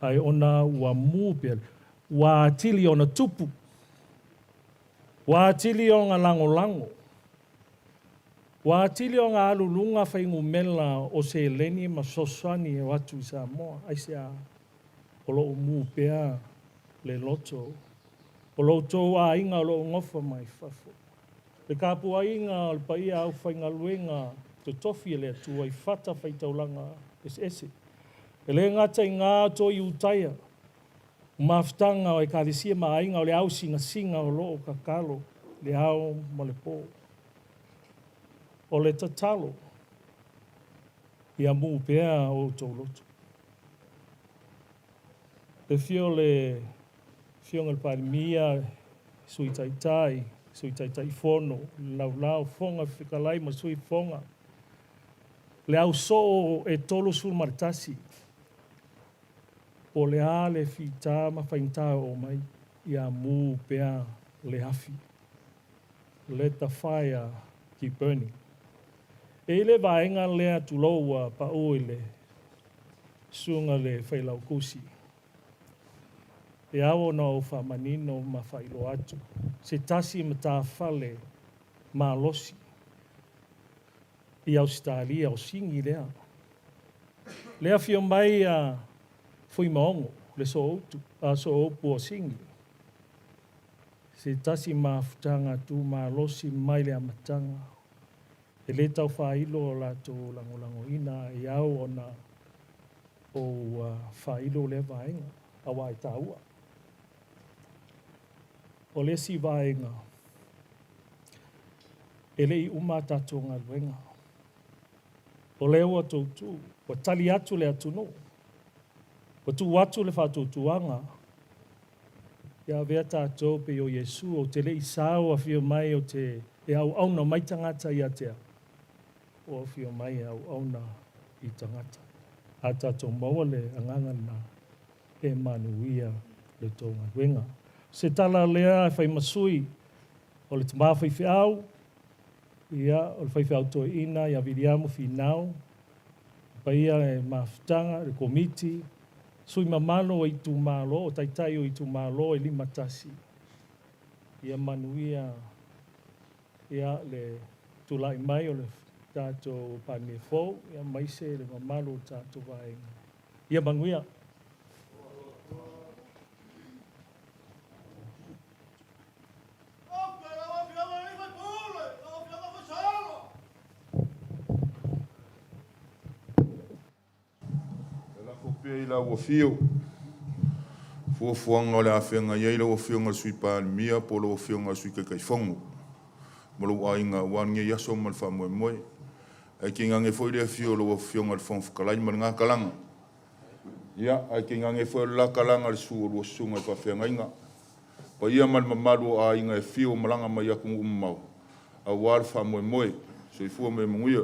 Speaker 2: ae ona ua mu pea, ua atili ona tupu, ua atili ona lagolago, ua atili ona alu i luga fuainumera o seleni ma fesoasoani e o atu i Samoa. Aisea? O lo o mu pea le loto o lo outou aiga o lo o nofo mai fafo. Le tapuaiga o le paia aufaigaluega totofi e le Atua i fatafaitaulaga eseese. E le gata i gā o Iutaia, o mafutaga o ekalesia ma aiga o le au sinasina o lo o tatalo le ao ma le po. O le tatalo, ia mu pea o outou loto. Le afio o le Afioga i le Palemia, Sui Taitai, Sui Taitaifono, le Laulau, Fofoga Fetalai ma Sui Fofoga, le au soo e 31, po o le a le fita ma faigata o mai, ia mu pea le afi. Let the fire keep burning. E i le vaega lea tulou ua pau i le susuga le Failautusi. E ao ona ou faamanino ma faailoa atu se tasi matafale malosi i Ausetalia o Sini lea. Le afio mai a Fuimaono, le sooutu, a sooupu o Sini. Se tasi mafutaga tu malosi mai le amataga. E le tau faailo o latou lagolagoina e ao ona ou faailo lea vaega, aua e taua. O le isi vaega,
Speaker 15: E le i uma a tatou galuega. O lea ua tou tu, ua tali atu le atunuu, ua tuu atu le faatuatuaga, ia avea tatou pei o Iesu, ou te le i sao afio mai ou te e auauna mai tagata ia te au, ua afio mai e auauna i tagata. A tatou maua le agaga lena, e manuia le tou galuega. O se tala lea e fai ma sui o le tama faifeau, ia, o le faifeau toeaina ia Viliamu Finau, le paia e mafutaga, le komiti, sui mamalu o itumalo, o taitai o itumalo e 51, ia manuia ia le tulai mai o le tatou Palemia fou, ia maise le mamalu o le tatou vaega. Ia manuia.
Speaker 5: E lafo pea i lau afio fuafuaga o le a feagai ai lau Afioga i le Sui Palemia po o lau Afioga i le Sui Taitaifono ma lou aiga aua lenei aso ma le faamoemoe. Ae tainane foi le afio o lau Afioga i le Fofoga Fetalai ma lena talaga. Ia, ae tainane foi o le la talaga i le susu o lua susuga i faafeagaiga, paia ma le mamalu o aiga e afio ma malaga mai atunuu mamao aua le faamoemoe. Soifua ma ia manuia.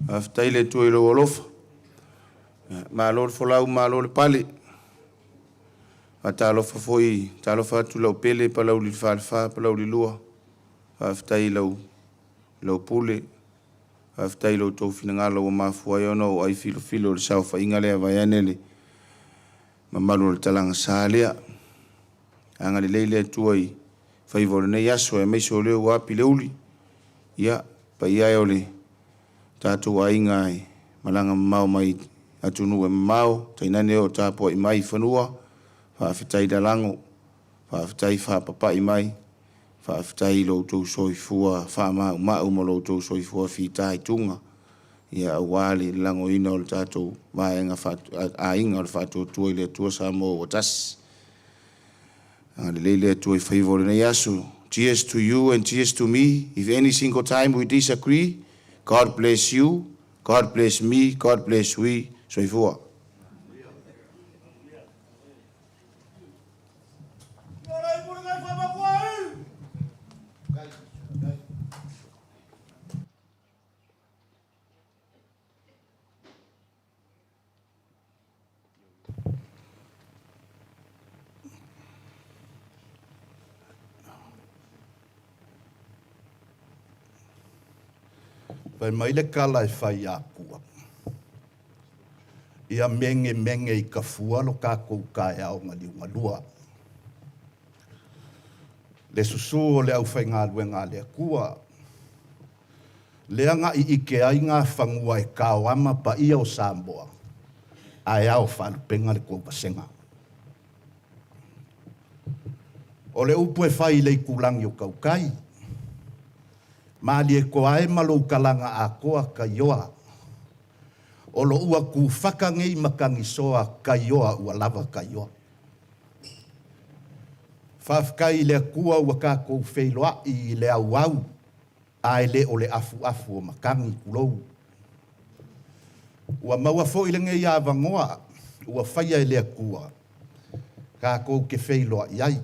Speaker 7: Faafetai i le Atua i lou alofa. Malo le folau, malo le pale. Faatalofa foi, talofa atu i lau pele Palauli le Falefa, Palauli 2. Faafetai i lau, lau pule. Faafetai i lo outou finagalo ua mafua ai ona ou ai filofilo i le saofaiga lea vaeane le mamalu o le talaga sa lea. Agalelei le Atua i faiva o lenei aso aemaise o lea ua api le uli. Ia, paia e o le tatou aiga e malaga mamao mai atunuu e mamao, tainane o tapuai mai i fanua, faafetai lalago, faafetai faapapai mai, Faafetai i lo outou soifua faamaumau ma lo outou soifua fitaituga ia aua le lagoina o le tatou vaega aiga o le Faatuatua i le Atua Samoa ua tasi. Agalelei le Atua i faiva o lenei aso. Cheers to you and cheers to me. If any single time we disagree, God bless you, God bless me, God bless we. Soifua.
Speaker 8: Fai mai le kala e fai akua. Ia megemege i ka fua lo kakou kaeao galiugalua. Le susū o le aufaigaluega a le Atua, lea gaʻi ʻike ai gā fagua e kaoama paia o Samoa, ae ao faalupega le kou vasega. O le upu e fai i le itulagi o tautai, malie toa e ma lou talaga atoa taioa, O lo ua kufaka nei matagi-soa taioa ua lava taioa. Faafetai i le Atua ua tatou feiloaʻi i le auau ae le o le afuafu o matagi, tulou. Ua maua foi lenei avanoa ua faia e le Atua tatou te feiloaʻi ai.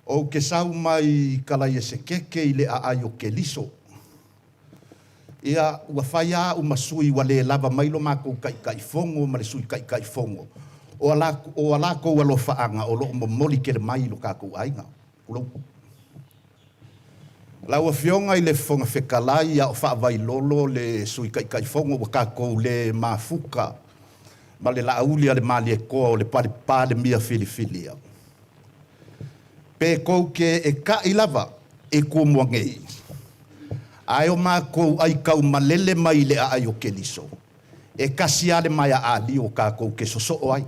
Speaker 8: Ou te sau mai i Kalaiesekeke i le aai o Keliso. Ia, ua fai a au ma sui ua le lava mai lo matou Taitaifono ma le Sui Taitaifono o a o a latou alofaaga o lo o momoli tele mai i lo tatou aiga. Tulou. Lau Afioga i le Fofoga Fetalai, a o faavailolo le Sui Taitaifono ua tatou le mafuta ma le Laauli a le Malietoa o le Palemia filifilia. Pe tou te etaʻi lava i Tumua nei,
Speaker 3: Ae o makou aikaumalele mai i le aai o Keliso, e kasi lava le maea alio kakou ke sosoo ai,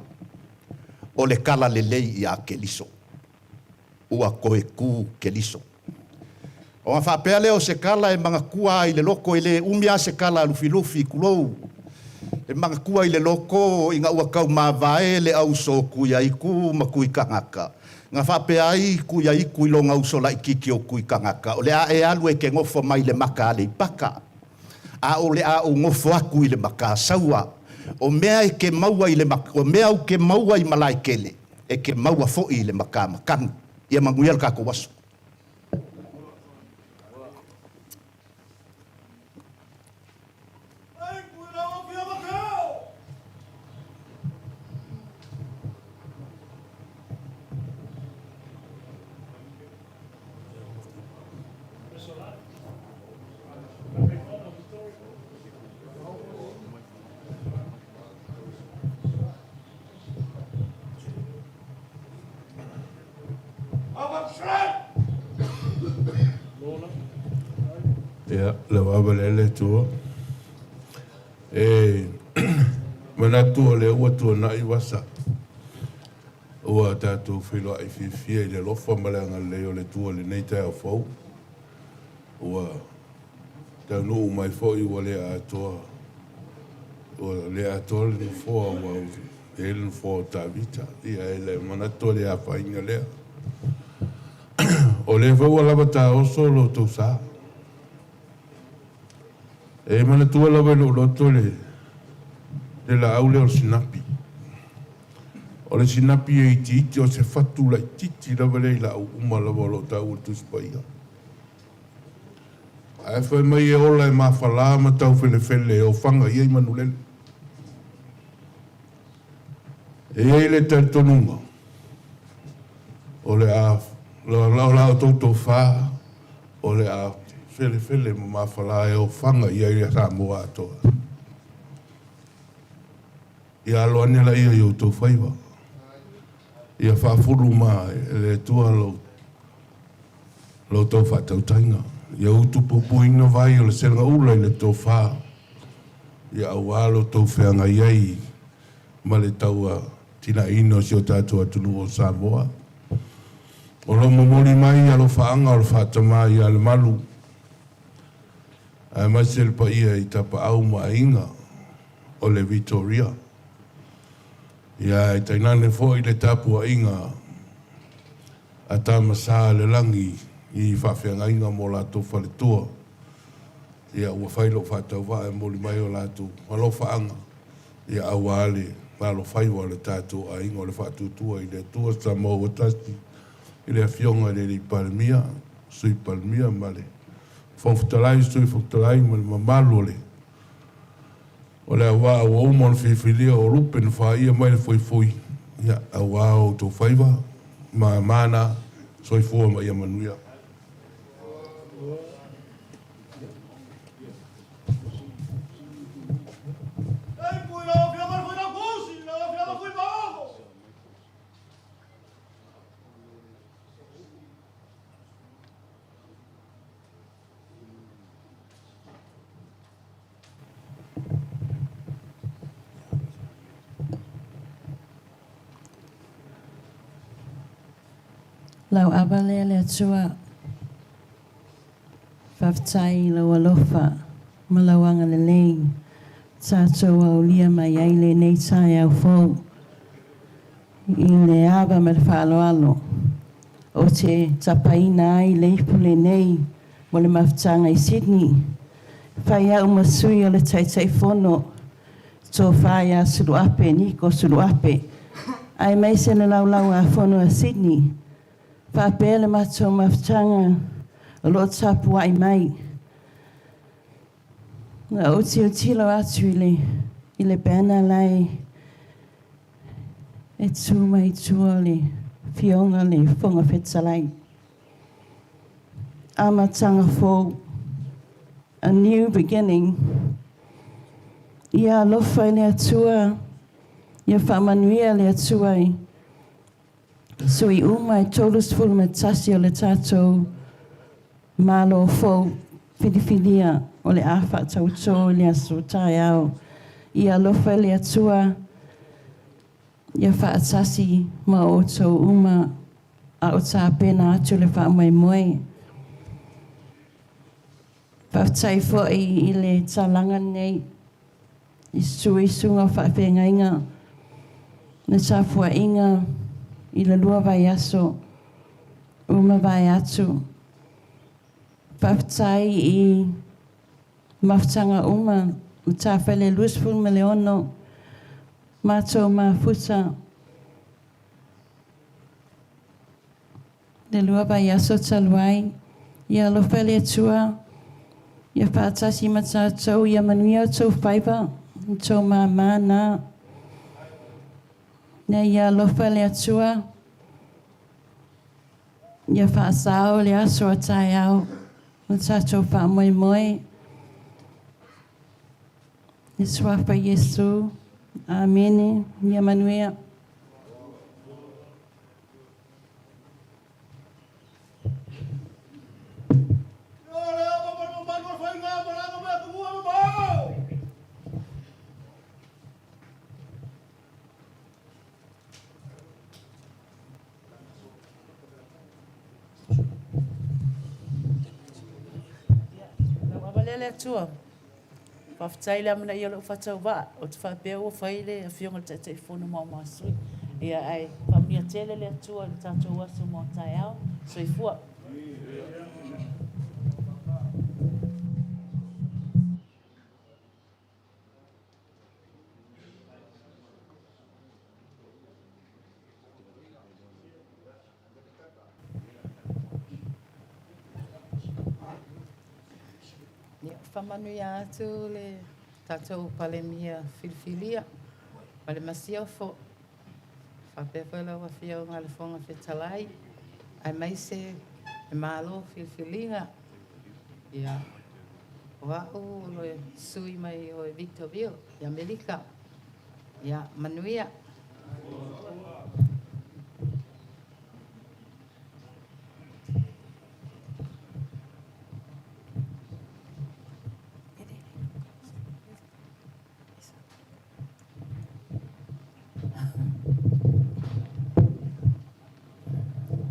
Speaker 3: o le kala lelei iā Keliso. Ua toe kū Keliso. Ona faapea lea o se kala e magatua ai i le loko, e le umi lava se kala a Lufilufi, tulou, e magatua i le loko ina ua taumavae le auso o Tuiaiku ma Tuitagata, na faapea ai Tuiaiku i lona uso laitiiti o Tuitagata, o le a e alu e te nofo mai le mata Aleipata, a o le a ou nofo atu i le mata Saua. O mea e te maua i le o mea ou te maua i Malaetele, e te maua foi i le mata Matanu. Ia manuia le tatou aso.
Speaker 8: Ia, lau ava lea le Atua. E manatu o lea ua tuanai vasa. Ua tatou feiloai fiafia i le alofa ma le agalelei o le Atua i lenei taeao fou. Ua taunuu mai foi ua le atoa ua le atoa le nofoa ua i ai le nofoa o Tavita. Ia e le manatu o le afaina lea. O lea foi ua lava taoso lo outou sa. E manatua lava i lou loto le laau lea o le sinapi. O le sinapi e itiiti, o se fatu laitiiti lava lea i laau uma lava o lo o taua i le Tusi Paia. Ae fai mai e ola e mafala ma taufelefele e ofaga i ai manulele. E i ai le talitonuga, o le a o la outou tofa, o le a felefele ma mafala e ofaga i ai Samoa atoa. Ia alo ane laia i outou faiva. Ia faafulu ma e le Atua lo outou faatautaiga. Ia utupupuina vai o le selagaula i le tofa, ia aua lo outou feagai ai ma le tauatiaeina o si o tatou atunuu o Samoa. O lo o momoli mai alofaaga o le faatamā ia Lemalu, aemaise le paia i Tapaau ma Aiga o le Vitoria. Ia e tainane foi le tapuaiga a Tama Sa le Lagi i faafeagaiga mo latou faletua. Ia ua fai lou faatauvaa e momoli mai o latou alofaaga, ia aua le alofaiva o le tatou aiga o le Faatuatua i le Atua Samoa ua tasi, i le Afioga i le Alii Palemia, Sui Palemia ma le Fofoga Fetalai, Sui Fofoga Fetalai ma le mamalu o le O le auvaa ua uma ona filifilia o lupe na faia mai le fuifui, ia, auā o outou faiva ma mana, soifua ma ia manuia.
Speaker 12: Lau ava lea le Atua, faafetai i lou alofa ma lau agalelei tatou aulia mai ai lenei taeao fou i le ava ma le faaaloalo ou te tapaina ai le ipu lenei mo le mafutaga i Sydney. Fai au ma sui o le Taitaifono, Tofa ia Suluape, Niko Suluape, aemaise le Laulau-a-Fono a Sydney, faapea le matou mafutaga o lo o tapuai mai. Na ou tilotilo atu i le, i le banner la e, e tu mai tua o le Afioga le Fofoga Fetalai. Amataga fou, a new beginning. Ia alofa i le Atua, ia faamanuia le Atua i sui uma e 31 o le tatou Malo fou.
Speaker 16: filifilia o le a faatautō i le aso taeao. Ia alofa le Atua ia faatasi ma outou uma a o tapena atu le faamoemoe. Faafetai foi i le talaga lenei i susu ai susuga o faafeagaiga na tapuaiga i le 2 vaiaso ua mavae atu. Faafetai i mafutaga uma Matafale 26 matou mafuta le 2 vaiaso talu ai. Ia alofa le Atua ia faatasi ma tatou, ia manuia outou faiva, outou māmā na. Ia alofa le Atua ia faasao le aso a taeao ma tatou faamoemoe. I le suafa o Iesu. Amene. Ia manuia.
Speaker 12: Lau ava lea le Atua. Faafetai le amanaia o lou faatauvaa. Ou te faapea ua fai le afioga i le Taitaifono mo Masui. Ia ae faamanuia tele le Atua i le tatou aso mo taeao. Soifua.
Speaker 17: Ia, faamanuia atu le tatou Palemia filifilia ma le Masiofo, faapea foi lau Afioga i le Fofoga Fetalai, aemaise le Malo filifiliga. Ia, o au o le sui mai o Victorville i Amerika. Ia, manuia.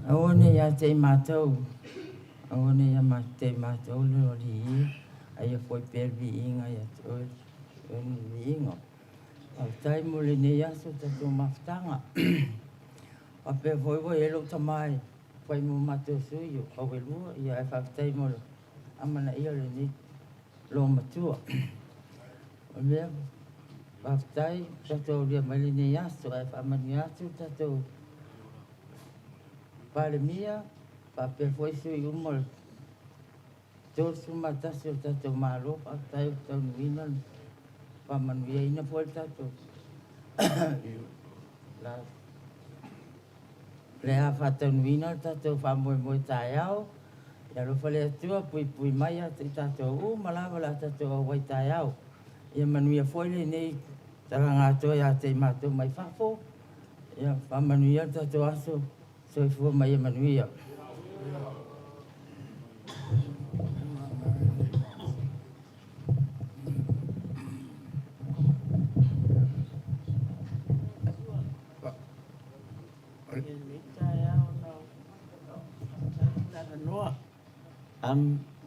Speaker 18: Aua ne i ia te i matou, aua ne i ia te i matou le Alii e, a ia foi pea le viiga ia te oe le viiga. Faafetai mo lenei aso i tatou mafutaga. Faapea foi ua i ai lou tama e fai mo matou sui o Auelua, ia ae faafetai mo le amanaia o lenei loomatua. O le mea, faafetai ua tatou aulia mai lenei aso, ae faamanuia atu le tatou Palemia, faapea foi sui uma o le 31 o le tatou Malo, faafetai ua taunuuina le faamanuiaina foi le tatou le a faataunuuina le tatou faamoemoe taeao. Ia alofa le Atua puipui mai ia te i tatou uma lava o le a tatou auai taeao. Ia manuia foi lenei talaga atoa ia te i matou mai fafo. Ia faamanuia le tatou aso. Soifua ma ia manuia.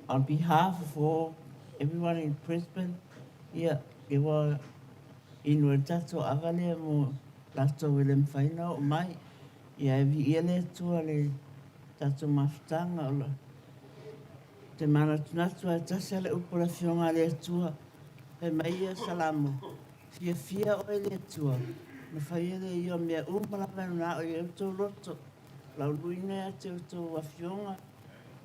Speaker 18: On behalf of all everyone in Brisbane, ia, e ua inu ai le tatou ava lea mo latou e le mafai ona oo mai. Ia, e viia le Atua le tatou mafutaga o le te manatunatu lava e tasi lava le upu a le Afioga a le Atua, fai mai ia Salamo, Fiafia oe i le Atua, ona faia lea ia o mea uma lava e manao i ai outou loto. Lauluina ia te outou afioga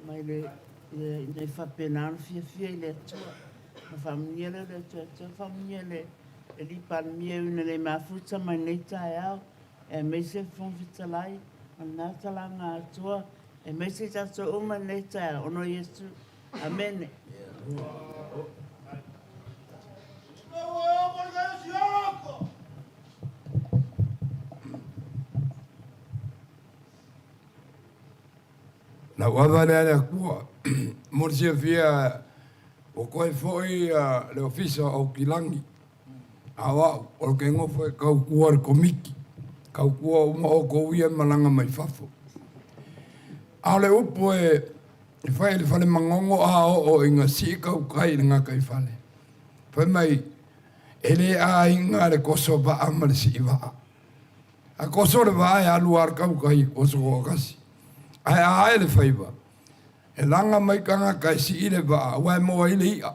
Speaker 18: mai le ina ia faapena ona fiafia i le Atua. Ona faamanuia lea o le Atua ia te oe, faamanuia i le Alii Palemia e ui ina le mafuta mai lenei taeao, aemaise le Fofoga Fetalai ma lena talaga atoa, aemaise i tatou uma i lenei taeao, ona o Iesu. Amene.
Speaker 8: Lau ava lea le Atua mo le silafia. Ua koe foi le Ofisa o Aukilagi, a o a'u, o le kegofo e kaukua le Komiti, kaukua uma oukou ia e malaga mai fafo. A o le upu e fai i le fale magogo a oo ina sii kaukai i le gataifale, fai mai, e le aiga le koso vaa ma le sii vaa. A koso le vaa e alu lava le kaukai e koso toatasi. Ae a ae le faiva, E laga mai tagata e sii le vaa aua e maua ai le i'a.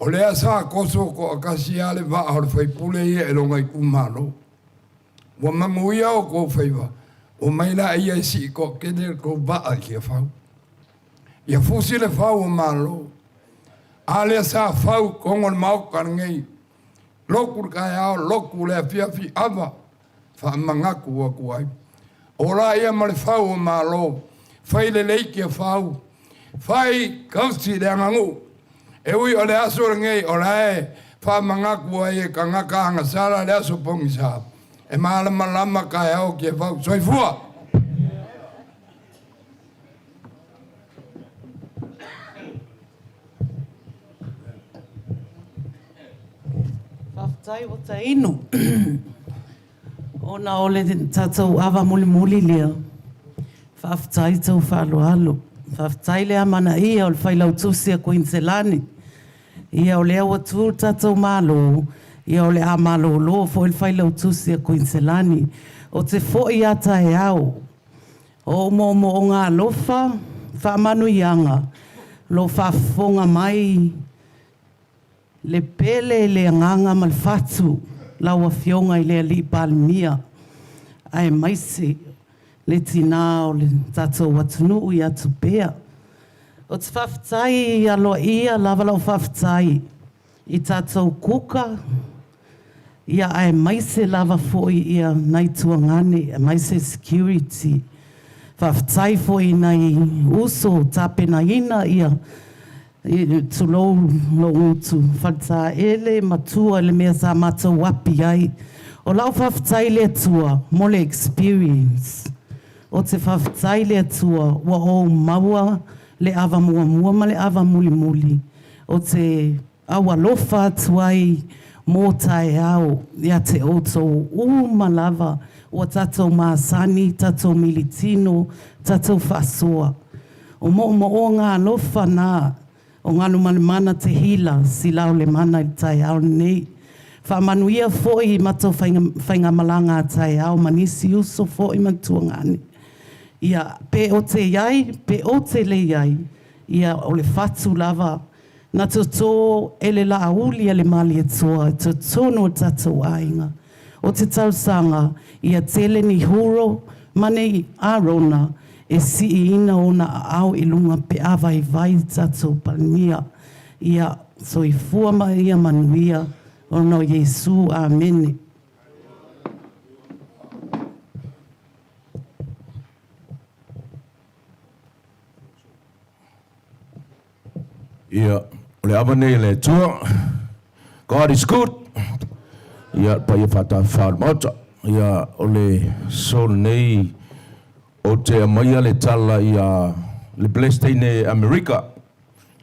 Speaker 8: O lea sa koso toatasi lava le vaa o le faipule ia e lona itumalo. Ua manuia outou faiva, omai laia e sii toatele le tou vaa i Tiafau. Ia fusi le fau o Malo. A lea sa fau i totonu o le Maota lenei, lotu le taeao, lotu le afiafi, ava faamanatu atu ai. O la ia ma le fau o Malo, fai lelei Tiafau, fai tausi le aganuu. E ui o le aso lenei o la e faamanatu ai e tagata agasala le aso pogisa, e malamalama taeao Tiafau. Soifua!
Speaker 18: Faafetai ua tainu. Ona o le tatou ava mulimuli lea, faafetai tau faaaloalo. Faafetai le amanaia o le Failautusi a Kuiniselani. Ia o lea ua tu le tatou Malo, ia o le a malolo foi le Failautusi a Kuiniselani. Ou te foi a taeao, o ou moomooga alofa, faamanuiaga, o lo o faafofoga mai Le pele le agaga ma le fatu lau Afioga i le Alii Palemia aemaise le tina o le tatou atunuu ia Tupea. Ou te faafetai aloaia lava lau faafetai i tatou kuka ia aemaise lava foi ia nai tuagane aemaise security. Faafetai foi i nai uso o tapenaina ia Tulou lou gutu Faletaele ma tua i le mea sa matou api ai. O lau faafetai i le Atua mo le experience. Ou te faafetai i le Atua ua ou maua le ava muamua ma le ava mulimuli. Ou te aualofa atu ai mo taeao ia te outou uma lava ua tatou masani, tatou militino, tatou faasoa. O moomooga alofa na o Galumalemana Te Hila Silaolemana i le taeao lenei. Faamanuia foi i matou faigamalaga a taeao ma nisi uso foi ma tuagane. Ia, pe ou te i ai, pe ou te le i ai, ia o le fatu lava na toto e le laauli a le Malietoa i totonu o tatou aiga. O te talosaga ia tele ni Huro ma ni Arona e siiina ona aao i luga pe a vaivai tatou Palemia. Ia soifua ma ia manuia ona o Iesu. Amene.
Speaker 2: Ia, o le ava nei a le Atua. God is good. Ia, le paia faatafafa o le Maota. Ia, o le aso lenei, ou te aumaia le tala ia le Peresetene Amerika,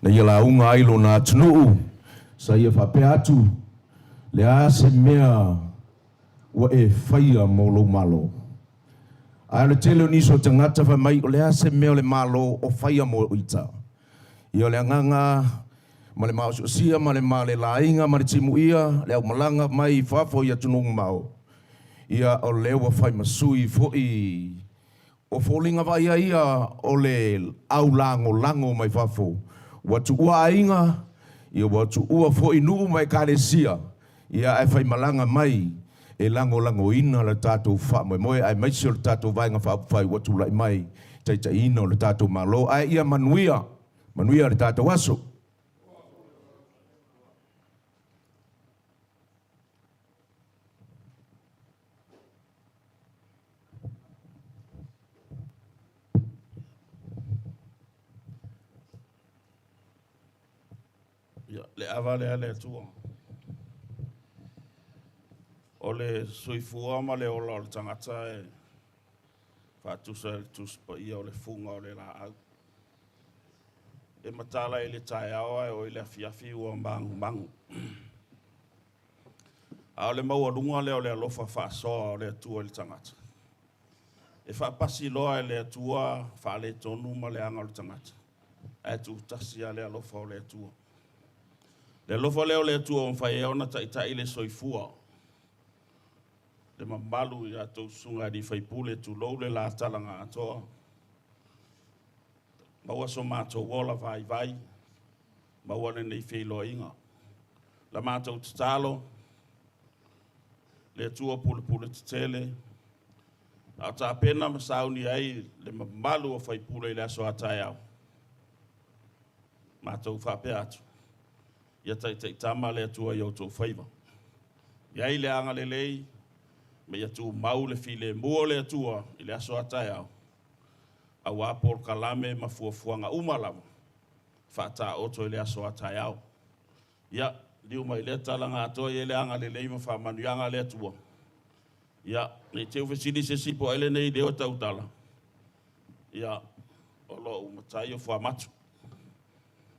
Speaker 2: na ia lauga ai lona atunuu, sa ia faapea atu, Le a se mea ua e faia mo lou Malo? Ae o le tele o nisi o tagata fai mai, o le a se mea o le Malo o faia mo ita? Ia o le agaga ma le maosiosia ma le malelaiga ma le timuia le aumalaga mai i fafo i atunuu mamao, ia o lea ua fai ma sui foi o foliga vaaia ia o le au lagolago mai fafo. Ua tuua aiga, ia ua tuua foi nuu ma ekalesia, ia ae faimalaga mai e lagolagoina le tatou faamoemoe aemaise o le tatou Vaega Faaupufai ua tulai mai taitaiina o le tatou Malo. Ae ia manuia, manuia le tatou aso.
Speaker 11: Ia, le ava lea le Atua. O le soifua ma le ola o le tagata e faatusa i le Tusi Paia o le fuga o le laau.
Speaker 2: E matala i le taeao ae oo i le afiafi ua magumagu. A o le maualuga lea o le alofa faasoa o le Atua i le tagata. E faapasi loa e le Atua faaletonu ma leaga o le tagata, ae tutasi lava le alofa o le Atua. Le alofa lea o le Atua ua mafai ai ona taitai le soifua, le mamalu i a outou susuga i alii faipule, tulou le la talaga atoa, maua so matou ola vaivai, maua lenei feiloaiga. La matou tatalo, le Atua pulepule tetele, a o tapena ma sauni ai le mamalu o faipule i le aso a taeao, matou faapea atu, ia taitaitama le Atua i outou faiva. I ai le agalelei ma ia tumau le filemu o le Atua i le aso a taeao, aua polokalame ma fuafuaga uma lava faataoto i le aso a taeao. Ia, liliu mai i lea tala na atoa, i ai le agalelei ma faamanuiaga a le Atua. Ia, ne i te i ua fesili se isi po o ai lenei leo e tautala, ia, o lou matai o Fuamatu.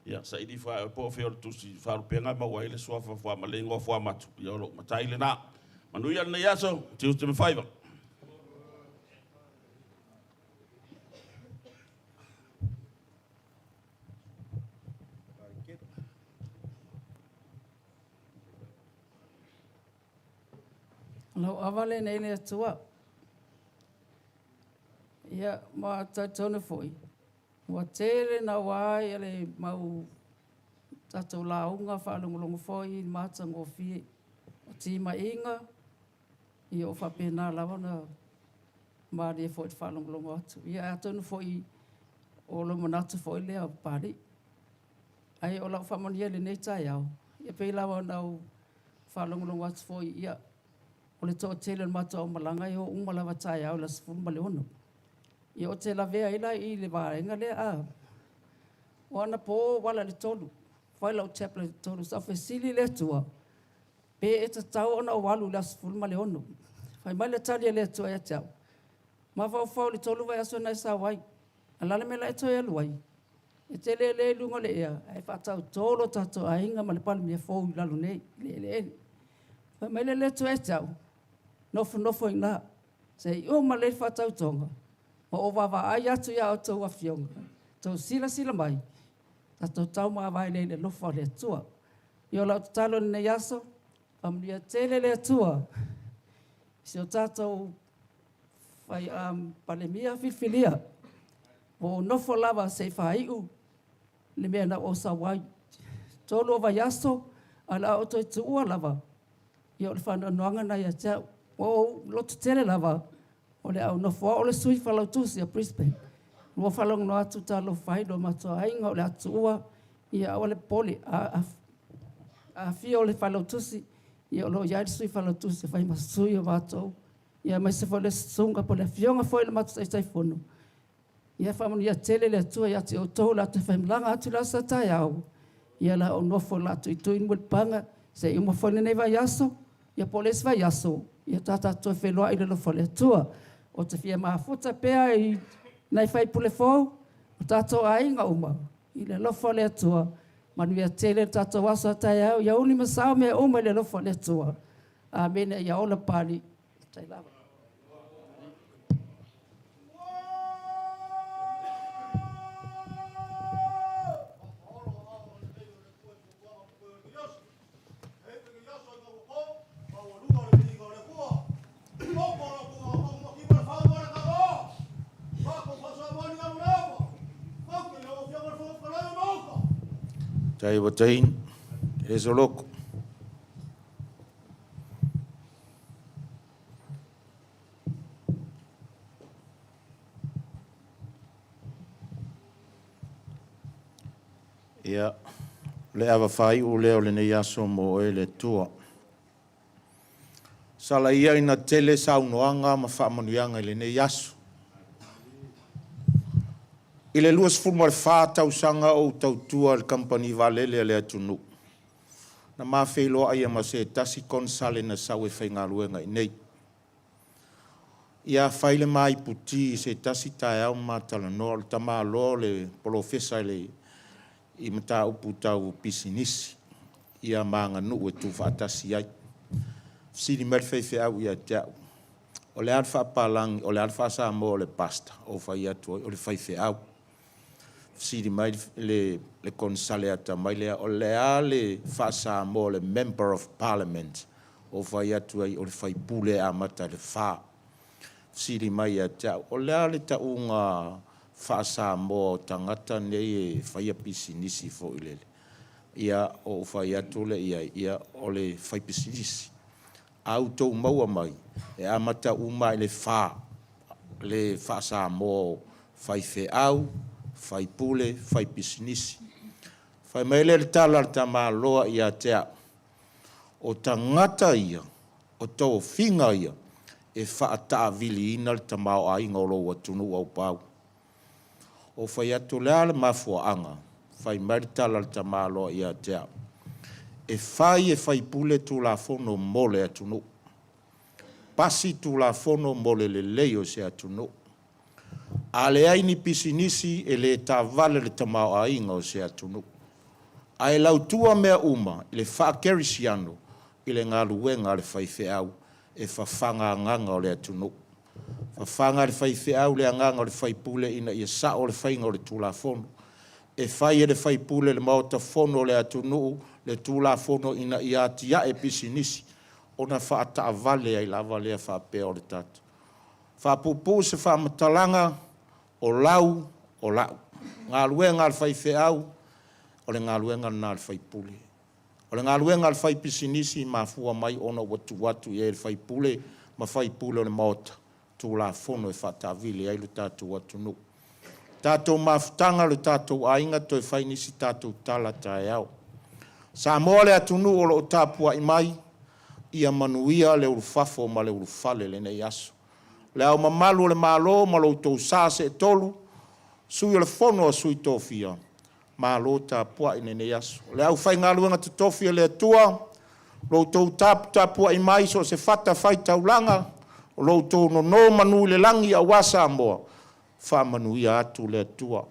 Speaker 2: Ia, saili ifo lava e oe po o fea o le tusi faalupega e maua ai le suafa ma le igoa Fuamatu, ia o lou matai lena. Manuia lenei aso, tiute ma faiva.
Speaker 19: Lau ava lenei le Atua. Ia, ma talitonu foi, ua tele naua ia le mau tatou lauga faalogologo foi i le matagofie o timaiga, ia o faapena lava ona malie foi i le faalogologo atu. Ia atonu foi o lou manatu foi lea o Papalii. Ae o lau faamanuia i lenei taeao, ia pei lava ona ou faalogologo atu foi, ia, o le toatele o le matou aumalaga e o uma lava taeao i le aso 16. Ia ou te lavea ai la i le vaega lea, a. O anapo ua ala i le 3, fai lau tablet i le 3, sa ou fesili i le Atua, pe e tatau ona ou alu i le aso 16. Fai mai le tali a le Atua ia te au, mafaufau i le 3 vaiaso na e sau ai. A o le a le mea o le a e toe alu ai? E te lele i luga o le ea ae faatauto lo tatou aiga ma le Palemia fou i lalo nei i le eleele. Fai mai le Atua ia te au, nofonofo i ina se i uma lelei le faatautoga ma ou vaavaai atu ia outou afioga, outou silasila mai, tatou taumavae lea i le alofa o le Atua. Ia o lau tatalo i lenei aso, faamanuia tele le Atua i si o tatou Palemia filifilia, ua ou nofo lava se i faaiu le mea na ou sau ai. 3 o vaiaso, ae o le a ou toe tuua lava, ia o le faanoanoaga lena ia te au. Ua ou lototele lava, o le a ou nofo au o le sui failautusi a Brisbane. Ua faalogologo atu, talofa e i lo matou aiga o le a tuua, ia aua le popole. A afio le failautusi, ia o lo o i ai le sui failautusi e fai ma sui o matou, ia aemaise foi le susuga po o le afioga foi i le matou Taitaifono. Ia faamanuia tele le Atua ia te outou o le a toe faimalaga atu i le aso a taeao, ia o le a ou nofo o le a tuitui mulipapaga se i uma foi lenei vaiaso, ia po o le isi vaiaso, ia ta tatou toe feiloai i le alofa o le Atua. Ou te fia mafuta pea i nai sui usufono fou, o tatou aiga uma, i le alofa o le Atua, manuia tele le tatou aso a taeao, ia uli ma sao mea uma i le alofa o le Atua. Amene. Ia ola Papalii. Faafetai lava.
Speaker 3: Tai ua taina, e soloko. Ia, o le ava faaiu lea o lenei aso mo oe le Atua. Sala ia ina tele saunoaga ma faamanuiaga i lenei aso. I le 24 tausaga o ou tautua i le kamupani vaalele a le atunuu, na ma feiloai ai ma se tasi konesale na sau e faigaluega i inei. Ia fai le ma iputi i se tasi taeao ma ma talanoa, o le tamaloa o le polofesa i le
Speaker 7: i mataupu tau pisinisi ia ma aganuu e tuufaatasi ai. Fesili mai le faifeau ia te au, o le a le faapapalagi, o le a le faa-Samoa o le pastor? Ou fai atu ai, o le faifeau. Fesili mai le konesale atamai lea, o le a le faa-Samoa o le Member of Parliament? Ou fai atu ai, o le faipule e amata i le F. Fesili mai ia te au, o le a le tauga faa-Samoa o tagata nei e faia pisinisi foi lele? Ia, ou fai atu lea i ai, ia, o le faipisinisi. A outou maua mai, e amata uma lava i le F, le faa-Samoa o faifeau, faipule, faipisinisi. Fai mai lea o le tala a le tamaloa ia te au, o tagata ia, o tofiga ia, e faataaviliina le tamaoaiga o lou atunuu aupau. Ou fai atu, o le a le mafuaaga? Fai mai le tala a le tamaloa ia te au, e fai e faipule Tulafono mo le atunuu, pasi Tulafono mo le lelei o se atunuu. A leai ni pisinisi, e le taavale le tamaoaiga o se atunuu. Ae lautua mea uma i le faakerisiano i le galuega a le faifeau e fafaga agaga o le atunuu. Fafaga e le faifeau le agaga o le faipule ina ia sao le faiga o le Tulafono. E fai e le faipule i le Maota Fono o le atunuu le Tulafono ina ia atiae pisinisi ona faataavale ai lava lea faapea o le tatou. Faapuupuu se faamatalaga, o lau o lau. Galuega a le faifeau, o le galuega lena a le faipule. O le galuega a le faipisinisi e mafua mai ona ua tuu atu i ai e le faipule ma faipule o le Maota Tulafono e faataavili ai lo tatou atunuu. Tatou mafutaga le tatou aiga, toe fai nisi tatou tala taeao. Samoa le atunuu o lo o tapuai mai, ia manuia le ulufafo ma le ulufale i lenei aso. Le Ao Mamalu o le Malo ma lo outou sa seetolu, Sui o le Fono a Sui Tofia, malo tapuai i lenei aso. Le aufaigaluega totofi a le Atua, lo outou taputapuai mai i so o se fatafaitaulaga, o lo o outou nonomanu i le lagi aua Samoa, faamanuia atu le Atua.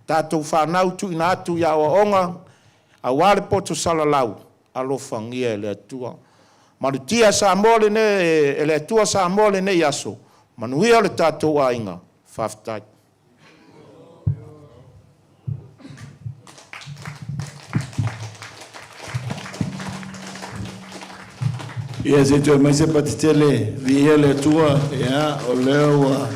Speaker 7: Tatou fanau tuuina atu i aoaoga aua le poto salalau, alofagia e le Atua. Malutia Samoa e le Atua Samoa i lenei aso, manuia le tatou aiga, faafetai.
Speaker 4: Ia, se i toe aumaia se pati tele, viia le Atua, ia, o lea ua